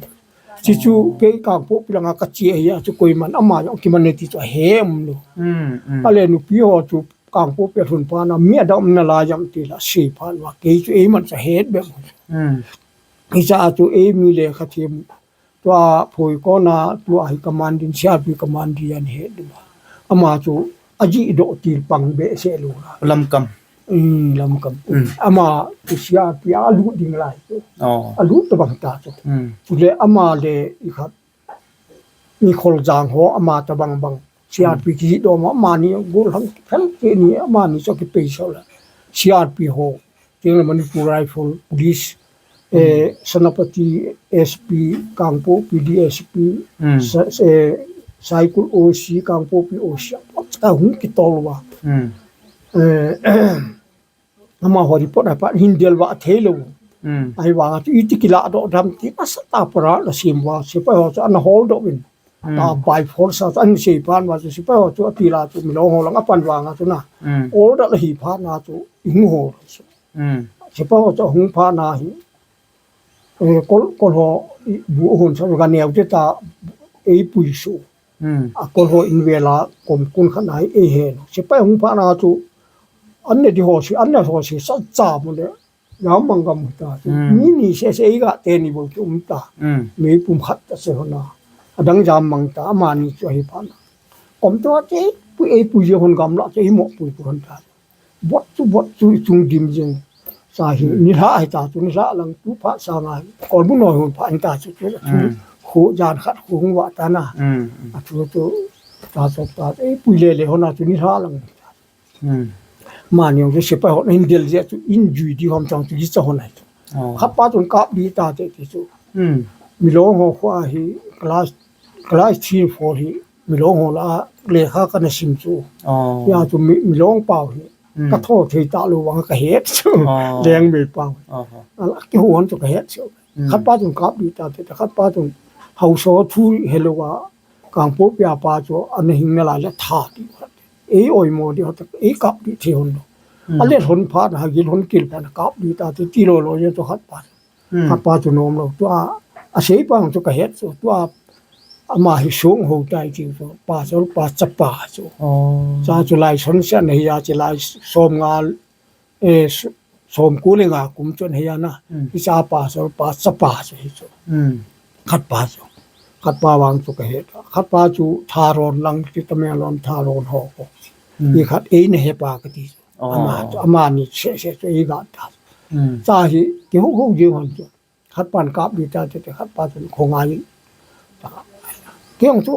Chi chu kei Kangpokpi langa ka chi a hi a chu koiman ama jong kiman ne ti chu a hem lo. Mm, mm. Ale nupi ho chu Kangpokpi a lhun pha na mi a dam na la jam ti la si pha na kei chu ei man sa het be. Mm. Hi cha chu ei mi le kha thim Tua phoi kona, tua hi commanding, C R P commanding an he ding. Ama chu, aji do til pang be se lu la. Lamkam. Mm, Lamkam. Mm. Ama chu C R P a lut ding lai chu. Oh. A lut ta bang ta chu. Mm. Chule ama le i khat. Ni khol jang ho ama ta bang bang. C R P ki do ma, ama ni gol hang fel ke ni, ama ni chu ki pei so la. C R P ho. Teng le Manipur Rifle, Police, eh, Senapati S P, Kangpokpi D S P, mm, Sa-, eh, Saikul O C, Kangpokpi O C, a hung kitol uva. Mm. Eh, amaho report a pat hin del uva thei lou. Mm. Ahivang a chu iti kila doh dam ti nasa tah para la sim uva, sepai ho chu ana hol doh uvin. Mm. Ta by force a chu an sei pan uva chu sepai ho chu ati la chu Milong ho lang a pan vang a chu na. Mm. Order la hi phat na chu i hung hol chu. Mm. Sepai ho chu hung phat na hi. Eh, kol, kol ho i bu hon sa ga neo te ta ei pui su. Mm. A kol ho in vela kom kun khat na hi ei he. Sepai hung phat na chu an ne di ho si, an ne ho si sa cha mo le. Jam mang gam ta chu. Mm. Mi ni se se i ga te ni bou chu um ta. Mm. Mi pum khat ta se hona. Adang jam mang ta, ama ni chu ahi pha na. Kom to che, pu ei pu je hon gam la che i mo pu pu hon ta. Bot chu, bot chu chung dim jing. Sa hi, mm, ni hla hi ta chu, ni hla lang tu pha sa nga. Kol bu noi hon pha ta chu, chu, chu. Mm. Khu jan khat khu hung va ta na. Mm. A chu chu, ta chu ta, ei pu le le hona chu ni hla lang. Hmm. Mani jong chu sepai ho hin del jeh chu in jui di hom chang chu kicha hon ai. Oh. Khat pa chun kap di ta te ti chu. Hmm. Milong ho khu a hi class, class three, four hi Milong ho la lekha kana sim chu. Oh. Ya chu Mi-, Milong pau hi. Hmm. Ka tho thei ta lou vang ka het chu. Oh. Leng mi pau. Oh. Ala ki hu hon chu ka het chu. Hmm. Khat pa chun kap di ta te, khat pa chun hausa thu helou a Kangpokpi a pa chu ana hing na lai la tha ti. Ei oimo di hot, ei kap di thei hon lo. Hmm. Ale hon pha na, hagi hon kil pha na kap di ta ti, ti lo lo ye to khat pa. Hmm. Khat pa chu nom lo. Tua, a sei pa chu ka het chu. Tua, ama hi song ho tai ti chu. Pa chu, pa cha pa chu. Oh. Cha chu lai son sia na hi a chi lai som nga, eh, s-, som ku le nga kum chun hi a na. Hmm. Hi cha pa chu, pa cha pa chu hi chu. Hmm. Khat pa chu. Khat pa vang chu ka het. Khat pa chu Tharon lang ti Tamenglong Tharon ho ko. Hmm. Hi khat ei na he pa ka ti. Oh. Ama, ama ni se se chu ei ga ta. Hmm. Cha hi, ki hu hu ji hon chu. Khat pan kap di ta te, te khat pa chu khongai. Kiang chu,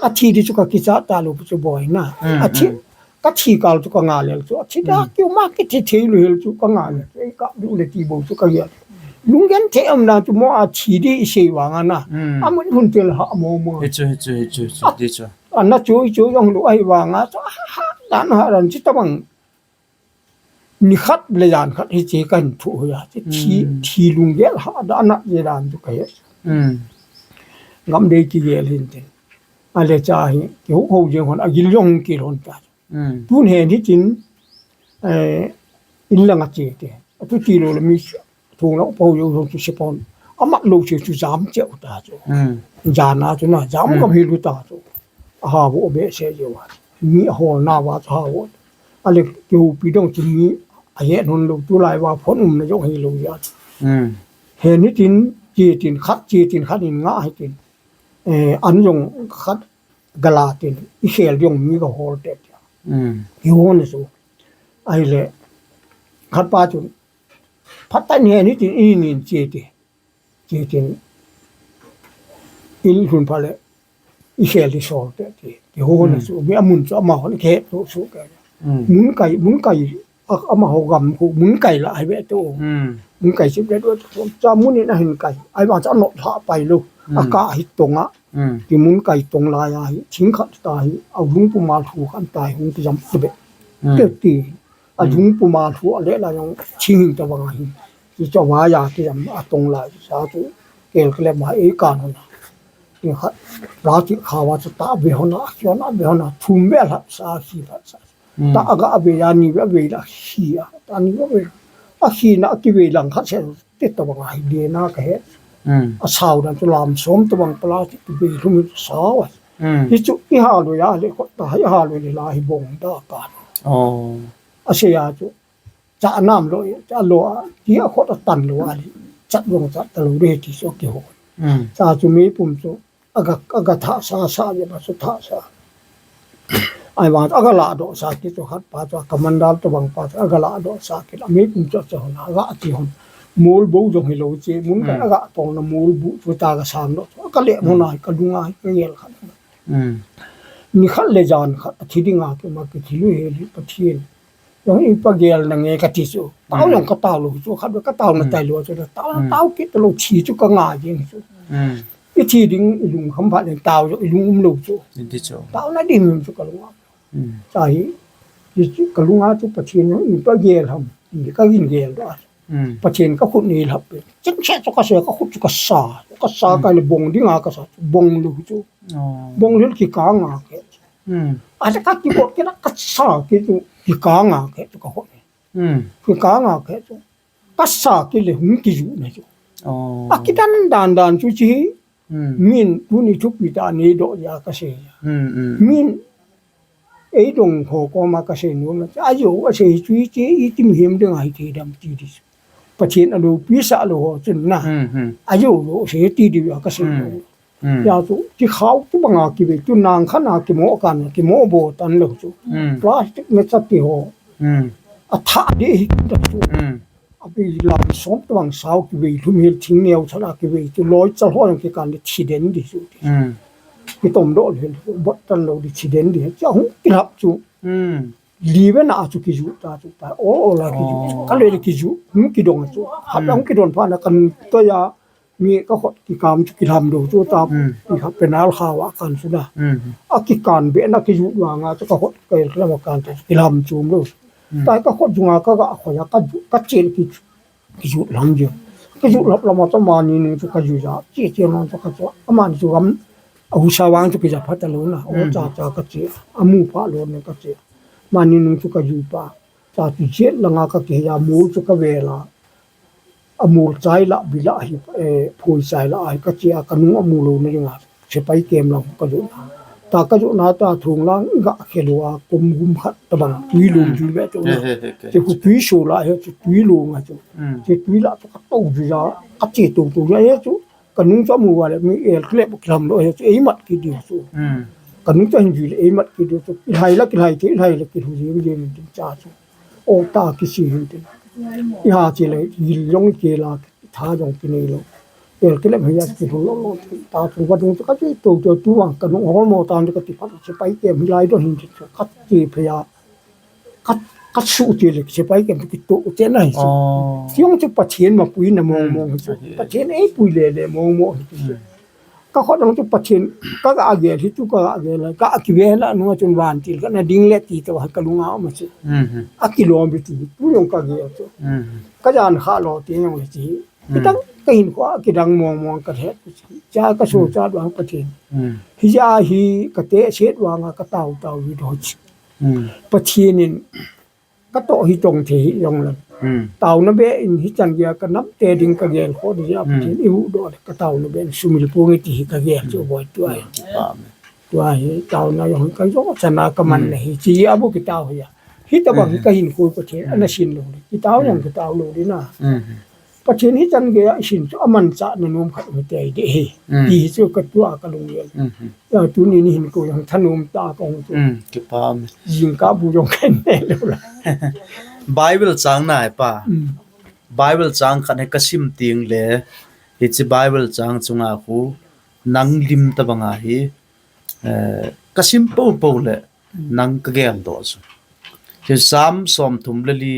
a thi di chu ka kicha ta lo chu boi na. Hmm, a thi, hmm. Ka thi kal chu ka ngah lel chu. A thi ta kiu ma ki thi thei lou hel chu ka ngah lel chu. Ei ka du le ti bou chu ka gel. Lunggen thei um na chu mo a thi di i sei vang a na. Amun hun tel ha mo mo. Hi chu, hi chu, hi chu, chu, ti chu. A na chu, chu jong lu ai vang a chu. Ha, ha, dan ha dan chi ta bang. Ni khat le jan khat hi chi kan thu ya. Thi, thi lunggel ha dan na ye dan chu ka he. Gam dei ki gel hin te. A le cha hi, ki hu ho jeng hon, a gil jong ki hon ta. Tun he ni tin, eh, in lang a che te. A tu ti lo le mi thong lo po yo lo tu se pon. A mat lo che tu jam che u ta chu. Jana chu na, jam ka hi lu ta chu. A ha bo be se yo wa. Mi a hol na wa chu ha wo. A le ki hu pi dong chu mi a ye non lo tu lai wa phon um na jong hi lo ya. He ni tin, che tin khat, che tin khat in nga he tin. Eh, an jong khat gala tin, i khel jong mi ka hol te tia. Ki hon su. Ai le, khat pa chun, phat ta ni ni tin, i nin che ti. Che tin, in hun pha le, i khel di sol te ti. Ki hon su, mi amun chu ama hon ke tu su ke. Mun kai, mun kai, a, ama ho gam khu, mun kai la ai ve tu. Mun kai sip le tu, cha mun ni na hin kai. Ai ba cha no tha pai lo. A ka hi tonga. Ti mun kai tong lai a hi, thing khat ta hi, a lung pu mal thu khan ta hi, hung ki jam tu be. Te ti, a lung pu mal thu a le la jong thing hin ta bang a hi. Ti cho wa ya ki jam a tong lai sa tu, kel kle ma e ka no na. Ti khat, la ti kha wa chu ta be ho na, ki ho na be ho na, thum be la sa si ba sa. Ta aga be ya ni be be la hi a, ta ni be be. A hi na ki be lang khat se. Ti tabang a hi de na ka he. A sau dan chu lam som tabang plastic ti be lhum sa wa. Hi chu i ha lo ya le ko ta hi ha lo le la hi bong da ka. A se ya chu. Cha nam lo, cha lo a, ti a khot a tan lo a le. Chat bong chat ta lo de ti so ki ho. Cha chu mi pum chu. Aga, aga tha sa sa ye ba su tha sa. Ai wa aga la do sa ki chu khat pa chu commander tabang pa chu aga la do sa ki la mi kum chu chu na aga ti hon. Mol bo jong hi lo che mun ka aga tong na mol bu chu ta ga sam do. Aga le mo na ka lunga ka yel khat. Ni khat le jan khat thi ding a ki ma ki thi lu he li pa thi. Jong i pa gel na nge ka ti chu. Tao jong ka tao lo chu, khat ka tao na tai lo chu, tao, tao kit lo thi chu ka nga jing chu. I thi ding i lung kham phat len tao jong i lung um lo chu. Tao na ding um chu ka lung a. Cha hi, i chu ka lung a chu Pathen jong i pa gel ham, i ka gin gel do a. Pathen ka khut nei lhap pe. Cheng se chu ka se ka khut chu ka sa, ka sa ka le bong ding a ka sa, bong lo chu. Bong lel ki ka nga ke. A le ka kikot kit a ka sa kit chu, kikang a kit chu ka hon. Kikang a kit chu. Ka sa kit le hung kiju na chu. A kidan dan dan chu chi. Min tuni thupi ta nei do ya ka se ya. Min ei dong ho koma ka se nu na. A yo a se chu chi i ti mihem ding a hi ti dam ti di. Pathen a lopi sa lo ho chun na. A yo lo se ti di ya ka se. Ya chu, ti khau tu banga kive, tu nang khan a kimo kan, kimo bo tan lo chu. Plastic me cha ti ho. A tha de hi ta chu. A pi lam som tu bang sau kive, lhum hil thing neo chan a kive, tu loi chal ho ki kan de thi den di chu. Ki tom do hil, bot tan lo di thi den di. Cha hung ki lap chu. Li ve na chu ki ju ta chu ta. O, o la ki ju. Ka le ki ju. Hung ki dong chu. Hap hung ki don pha na kan to ya. Mi ka khot kikam chu kilham do chu ta, ki kha penal kha wa kan chu na. A kikan be na kiju wa nga chu ka khot ka el klam kan chu kilham chu lo. Tai ka khot ju nga ka ga kho ya ka ju, ka chel ki, kiju lam ju. Kiju lap lam ta mani nu chu ka ju ya. Chi chi non chu ka chu. Amani chu gam a hu sa wang chu ki ja pha ta lo na. O cha cha ka chi. A mu pha lo ne ka chi. Mani nu chu ka ju pa. Cha chu jet la nga ka ki ya mu chu ka ve la. A mol chai la, bila hi, eh, phoi chai la, ai ka chia, ka nung a mu lo na ringa, sepai kem lang ka jo na. Ta ka jo na ta thung lang, ga khelu a, kum gum khat ta bang, tui lung ju ve chu. He, he, he, he. Che khu tui so la, he chu tui lung a chu. Che tui la, chu ka to ju ya, ka che to to ya, he chu. Ka nung chu a mu wa le, mi el kle bu klam lo, he chu, ei mat ki diu chu. Ka nung chu hin ju le, ei mat ki diu chu. I hai la, ki hai, ki hai la, ki hu ji, ji, ji, cha chu. O ta ki si hin tin. I ha chi le, gil jong i ke la, tha jong ki nei lo. El ki lem hi ya ki lo lo lo, ta tu va dung ka ti to to tu wang ka nung hol mo ta ka ti pa se pai ke mi lai do hin ti ka ti phe ya. ka, ka suh ti le, sepai ken tu kitoh te na hi chu. Oh. Ti jong chu Pathen mapui na mong Hmm. mong hi chu. Ahi. Pathen eipui le le mong mong hi chu. Hmm. Ka khut jong chu Pathen ka ga gel hi chu ka ga gel, ka kive la nung chun vantil ka na ding le ti to ka lunga um chu. Hmm. A kilom bi ti tu jong ka gel chu. Hmm. Ka jan kha lo ti jong le ti. Hmm. Kidang ka hinkho a kidang mong mong ka het. Cha ka so Hmm. cha dang Pathen. Hmm. Hijeh a hi ka te set vang a ka tao tao hi do chi. Hmm. Pathen in ka toh hi tong thei hi jong le. Hmm. Taona be in hichan gei a ka nam te ding ka gel kho di a Hmm. Pathen i hu do le ka taona be in sumil pu nge ti hi ka gel chu Hmm. boi tu ai. Hmm. Amen. Tu ai taona jong ka jong chana ka man Hmm. le hi chi a bu ki tao hi a. Hi ta bang Hmm. ka hinkho Pathen Hmm. ana sin lo le. Ki tao jong Hmm. ki tao lo di na. Hmm. Pathen hichan gei a i sin chu amanchah na nom khat um tei de hi. Mm. Ti hi chu ka tua ka lung len. Mm, mm. Ya tuni ni hin ko jong thanom ta ka hung chu. Mm, kipa um. Jingkah bu jong ken ne lo la. Bible chang nai pa. Mm. Bible chang khat hi ka sim ting le, hiche Bible chang chunga khu nang lim ta banga hi, eh, ka sim po po le, Mm. nang ka gel doh chu. Chu Psalm som thum le li,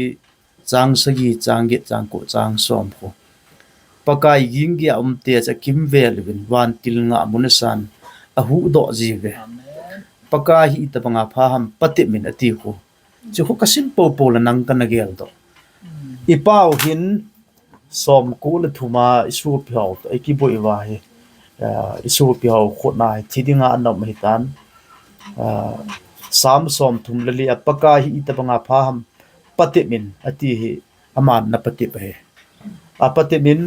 chang sagi, chang get, chang ko, chang som ko. Pakai ging gei a um te cha kimvel uvin, vantil ngah mun asan, a huhdoh ji uve. Amen. Pakai hi itobang a pha ham, patep in ati ko. Chu ko ka sim po po le nang kana gel doh. Mm. I pau hin, som ko le thum a i sopi ho toh, i kiboi uva hi. Ah, i sopi ho khut na hi, thi dinga ana um ahi tan. Ah, Psalm som thum le li a Pakai hi itobang a pha ham, patep in, ati hi, aman ana patep ahi. A patep in,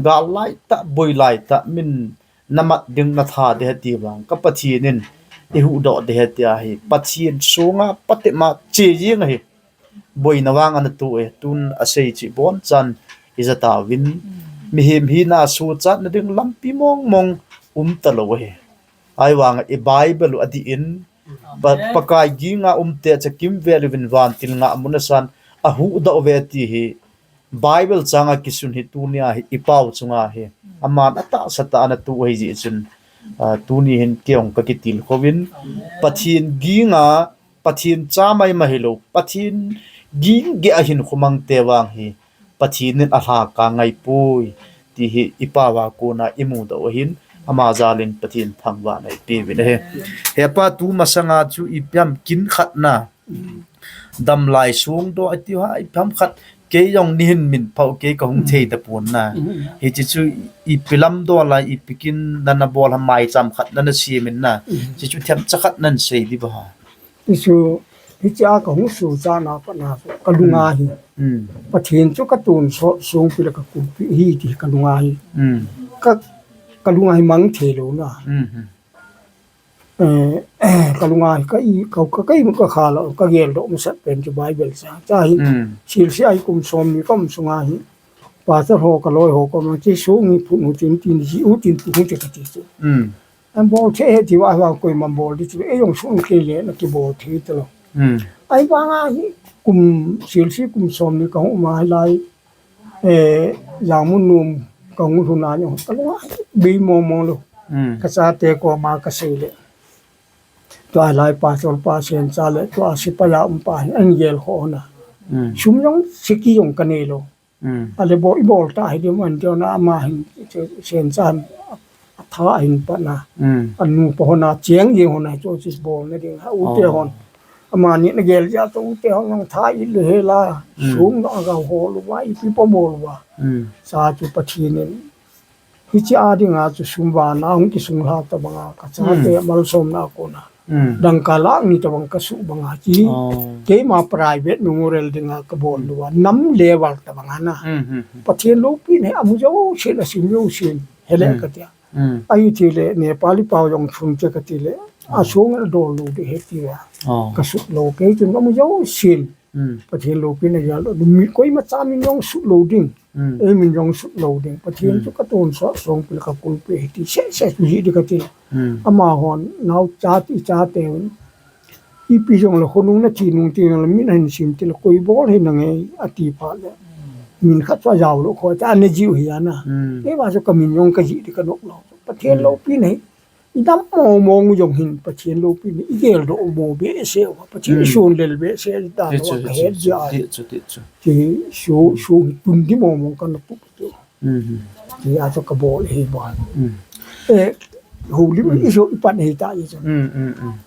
gal lai tah, boi lai tah, min na mat ding na tha ding ahi ti vang, ka Pathen in i huhdoh ding ahi ti ahi. Pathen sunga patep ma che jing ahi. Boina vang ana tu e, tun a sei chi bon chan i ja tauvin. Mm. Mihem hina suhchat na ding lampi mong mong um ta lo ahi. Ahivanga i Bible u adih in, Pa-, Amen. Pakai ging a um te cha kimvel uvin vantil ngah mun asan a huhdoh uve ti hi, Bible chang a kisun hi tuni a hi i pau chunga hi, aman atahsa tah ana tu ahi jeh chun, ah, tuni hin kei jong ka kitilkhou vin, Amen. Pathen ging a, Pathen cha mai mai hilou, Pathen ging gei a hinkho mang te vang hi, Pathen in alha ka ngai poi, ti hi i pau a kona i mudoh u ahin, ama jal in Pathen thangvahna i pe uvin ahi. He pa, tu masanga chu ipi ham kin khat na, damlai song doh ati ha, ipi ham khat, kei jong ni hin min pau, kei ka hung Mm. thei ta pon na. Mm. Hiche chu ipi lam doh lai, ipi kin na na bol ha, maicham khat na na sem in na. Mm. Hiche chu themcha khat nan sei di ba ha. Hichu, hiche a ka hung suhchat na pa na chu, ka lunga Mm. hi. Mm. Pathen chu ka tonsot songpi le ka kulpi hi ti ka lunga hi. Mm. Ka, ka lunga hi mang thei lou na. Mm, mm. Eh, ka lunga hi ka i, ka, ka, ka i, ka kha lou, ka gel doh masat pen chu Bible chang. Cha hi, Mm. sel se a hi kum som ni ka um sunga hi. Pastor ho ka loi ho ka mang che song hi phun u tin tin ji u tin tu hu che ka ti chu. Mm. An bol thei he ti va, va koima bol di chu, ei jong sung kei le na kibol thei ta lou. Hmm. Ahivanga hi kum sel se kum som ni ka hung um a hilai, eh, Jangmun nom ka hung lhun a jong ka lunga hi bei mong mong lou. Hmm. Ka chate koma ka sei le. Tua hilai pastor pa Sencha le tua sepai a um pa hi an gel kho na. Hmm. Sum jong siki jong ka nei lou. Hmm. Ale bol, i bol ta hi di man, tia na ama hin, Sencha hin, atha hin pa na. Hmm. Anu pa hon a cheng jeng hon a, chu chu bol na ding, ha u te Oh. hon. Amani na gel ja, chu u te hon jong tha i le he la, Hmm. sung na ga ho lou va, ipi pa bol va. Hmm. Sa chu Pathen in. Hiche a dinga chu sum vana hung kisung lha ta banga, ka chate Hmm. malsomna kona. Hmm. Dangka lah ni ta bang ka suh banga chi. Oh. Keima private memorial dinga ka bol Hmm. lou va. Nam level ta banga na. Hmm, hmm, hmm. Pathen loupina hi amu jousen, asim jousen. Hele Hmm. ka tia. Hmm. Ahi ti le, Nepali pau jong chun che ka ti le. Oh. Asung a dol lou de he ti va. Oh. Ka suh lou kei chun amu jousen. Hmm. Pathen loupina jal lou. Mi koima cha min jong suh lou ding. Hmm. Ei min jong suh lou ding. Pathen Hmm. chu ka tonsot songpi le ka kulpi hi ti se se chu hi di ka ti. Hmm. Ama hon, nao cha ti cha te un. Ipi jong le khonung na thi nung ti na le min hin sim ti le koi bol hi na nge ati pa le. Min khat chu a jao lou kho cha na jiu hi a na. Hmm. Kei va chu ka min jong ka ji di ka nok lou. Pathen Hmm. loupina hi. I dam mong mong u jong hin Pathen loupina i geldoh mo behseh u, Pathen i sun lel behseh dan u ka het jeh a. Ti chu, ti chu. Ti chu, su hi tun di mong mong ka na pu chu. Ti a chu ka bol hi bol. Eh, holim i so i pan hi ta i chu.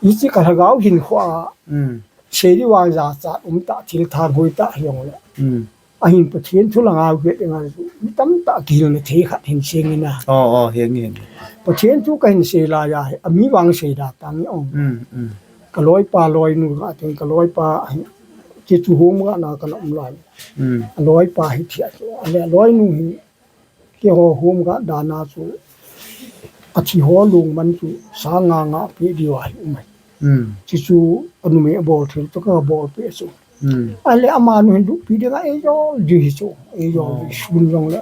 I chi ka lhagao hin khua. Sei di vang ja cha um ta thil thang hoi ta hi jong le. Ahin Pathen thu la ngau ve ngal chu. Mi tam ta kihilna thei khat hin seng ina. Oh, oh, heng, heng. Pathen thu ka hin sei lai a, a mi vang sei da tang ni ong. Ka loipa loinu ka teng ka loipa hi. Ti chu hom ka na ka na um lai. A loipa hi thia chu. A le a loinu hi. Keiho hom ka da na chu. A thi ho lung man chu. Sa nga nga pe di wa hi um ai. Ti chu a numei a bol thil chu ka bol pe chu. A le ama nu hin duhpi ding a ei jol di hi chu. Ei jol di sun jong le.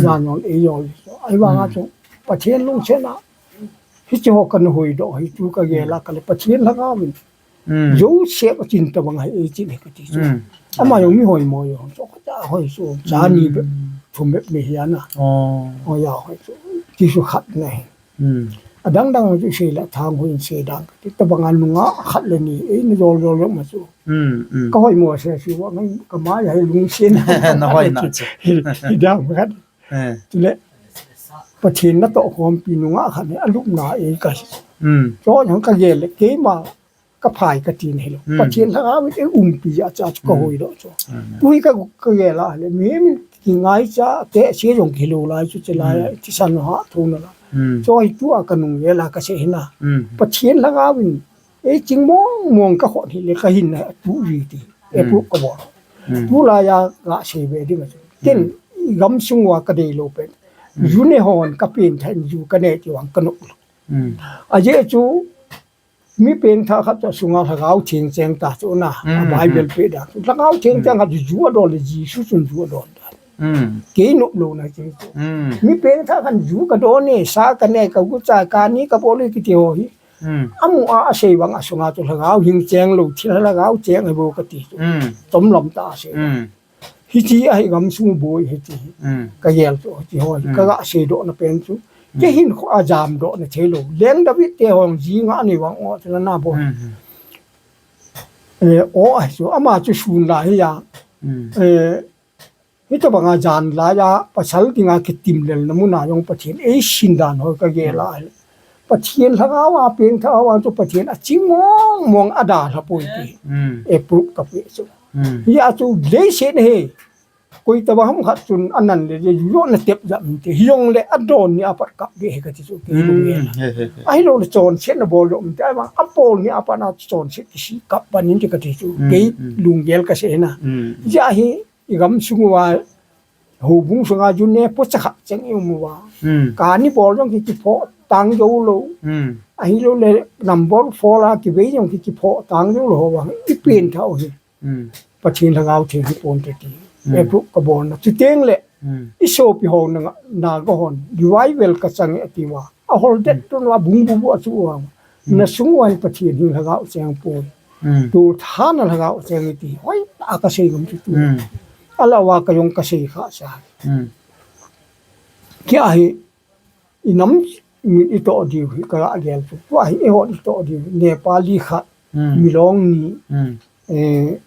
Jan jong ei jol di chu. Ai vang a chu. Pathen lungset na. Hi chu ho ka na hoi doh hi chu ka gel a ka le Pathen lhagao in. Joseph a chin ta bang a ei chin hi ka ti chu. Ama jong mi hoi mo jong chu ka ta hoi chu. Cha ni be thum be ni hi ana. Hoi a hoi chu. Ti chu khat na hi. A dang dang chu sei la thang hoi sei dang. Ti ta bang a nunga khat le ni. Ei ni jol jol jol ma chu. Ka hoi mo se si wa ngai ka mai hai lungset na. Na hoi na chu. Hi dang khat. Chule Pathen na toh khompi nunga khat ni a lupna ei ka hi. Chu jong ka gel le keima ka phai ka ti na hi lo. Pathen lhagao in ei umpi a cha chu ka hoi doh chu. Tu hi ka, ka gel a le mi, mi ki ngai cha te se jong ki lo lai chu che lai a, ti san ha thu na la. Chu hi tu a ka nung gel a ka sei hi na. Pathen lhagao in ei ching mong mong ka khon hi le ka hin na tu ri ti. E pu ka bol. Tu lai a ka sei ve ding a chu. Ken i gam sung wa ka dei lo pen. Ju ne hon ka pen than ju ka ne ti vang ka nop lo. A je chu Mi pengthah khat chu sunga Lhagao Theng cheng ta chu na, a Bible pe da. Lhagao Theng cheng khat chu ju a don le Jesu chun ju a don da. Kei nop lo na cheng chu. Mi pengthah khat ju ka don e, sa ka ne, ka gucha, ka ni ka bol e kiti ho hi. Amu a, a sei bang a sunga chu Lhagao hing cheng lo, thil Lhagao cheng e bo kati chu. Chom lam ta a sei. Hiti a hi gam sung boi hiti. Ka gel chu, hiti ho hi. Ka ga sei doh na pen chu. Kei hin kho a jam doh na thei lo. Leng David te hong ji nga ni vang o chu na na bo. Eh, o a chu ama chu sun la hi ya. Eh, hita bang a jan la ya, pasal dinga kitim lel na mun a jong Pathen ei sin dan ho ka gel a. Pathen Lhagao a pengthah a chu Pathen a ching mong mong a da hla poi ti. E proof ka pe chu. Hi a chu lei se ne he. Koi ta ba ham khat chun a nan le, le, yo na tep jam te. Hi jong le a don ni a pat kap de he ka ti chu. Ke lu ye. Ahi lo le chonset na bol lo um te. Ai ma, a bol ni a pat na chonset kisi kap ban in te ka ti chu. Ke lunggel ka sei na. Ja hi, i gam sung uva, houbung sunga ju ne po cha khat cheng i um uva. Ka ni bol jong ki, ki pho tang jo lo. Ahi lo le number four la ki vei jong ki, ki pho tang jo lo ho vang. I pen thau hi. Pathen Lhagao Theng hi pon te ti. E proof ka bol na. Chuteng le, i sopi ho na, na ga hon. Revival ka chang e ti uva. A hol det tun uva bung bu bu a chu uva. Na sung uva Pathen hi Lhagao cheng poi. Tu tha na Lhagao cheng ti. Hoi, a ka sei gam chu tu. A la uva ka jong ka sei kha sa. Kia hi, i nam min i toh diu hi ka la gel chu. Tua hi i hon i toh diu. Nepali khat, Milong ni, eh,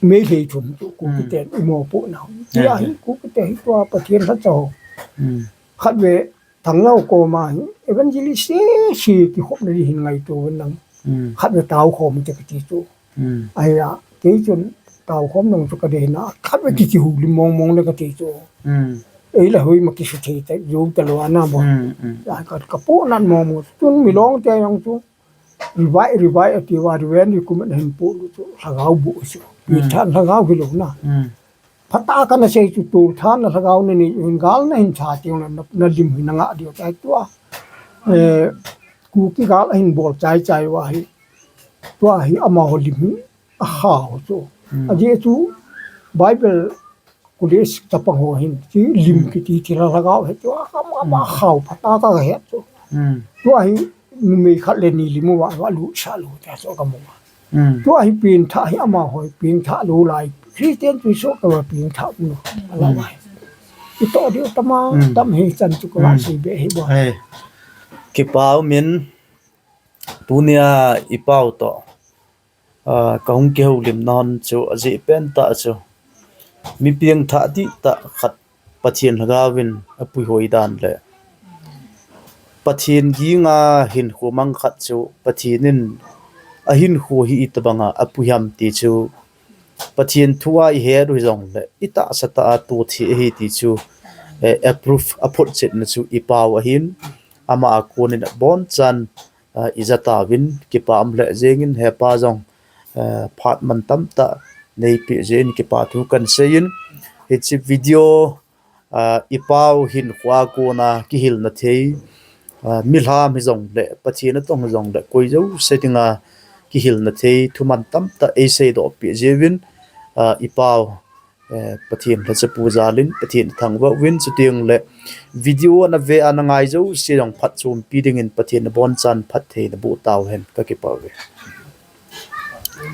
Meitei thum chu Kuki ten i mopoh na. Tia hi Kuki te hi tua Pathen lhacha ho. Khat ve Thanglao koma hi evangelist se se kikhopna di hin ngaito uvin lang. Khat ve tao khom te ka ti chu. Ahi a, kei chun tao khom nang chu ka dei na. Khat ve ki kihulim mong mong le ka ti chu. Ei la hoi ma kisu thei ta, jo ta lo ana mo. Ka, ka po nan mong mong. Chun Milong te jong chu. Revive, revive ati uva, revive ni kum hin pu lu chu, Lhagao bu chu. Pi than Lhagao hi lo na. Phatah a ka na sei chu tu than na Lhagao na ni, hin gal na hin cha ti na, na, na lim hi na nga diu tai tua. Eh, Kuki gal hin bol chai chai uva hi. Tua hi ama ho lim hi a hao chu. A je chu Bible College chapang ho hin, ti lim kiti thil Lhagao he, tua ka ma, ma khao phat a ka he chu. Tua hi, numei khat le ni lim uva, va lu sa lu ta chu ka mu. Tua hi pengthah hi ama hoi, pengthah lu lai. Christian tu so ka va pengthah nu. Ala vai. I to diu tama, tam he chan chu ka va sei be he ba. Kipa umin, tunia i pau toh, ah, ka hung kihoulimna hon chu ajeh pen tah chu, mi piangthah dihtah khat Pathen Lhagaovin apuihoi dan le Pathen dinga hinkho mang khat chu Pathen in ahinkho hi itobanga apui ham ti chu Pathen thua ihet u hijongle itahsa tah a toh thei ahi ti chu, eh, approve aphotchetna chu i pau ahin, ama a konin abonchan, ah, ija tauvin, kipa um lheh jengin, hepa jong, ah, phat mantam tah neipeh jeh in kipa thu kahin seiyin, hiche video, ah, i pau hinkhoa kona kihilna thei, ah, milham hijongle, Pathen atong hijongle, koi jouse dinga kihilna thei, thu mantam tah eiseidoh peh jeh uvin, ah, i pau, eh, Pathen lhachapu jalin, Pathen thangvah uvin, chuteng le video ana ve ana ngai jouse jong phatchompi dingin Pathen abonchan phattheina boh tauhen, kakipah uve.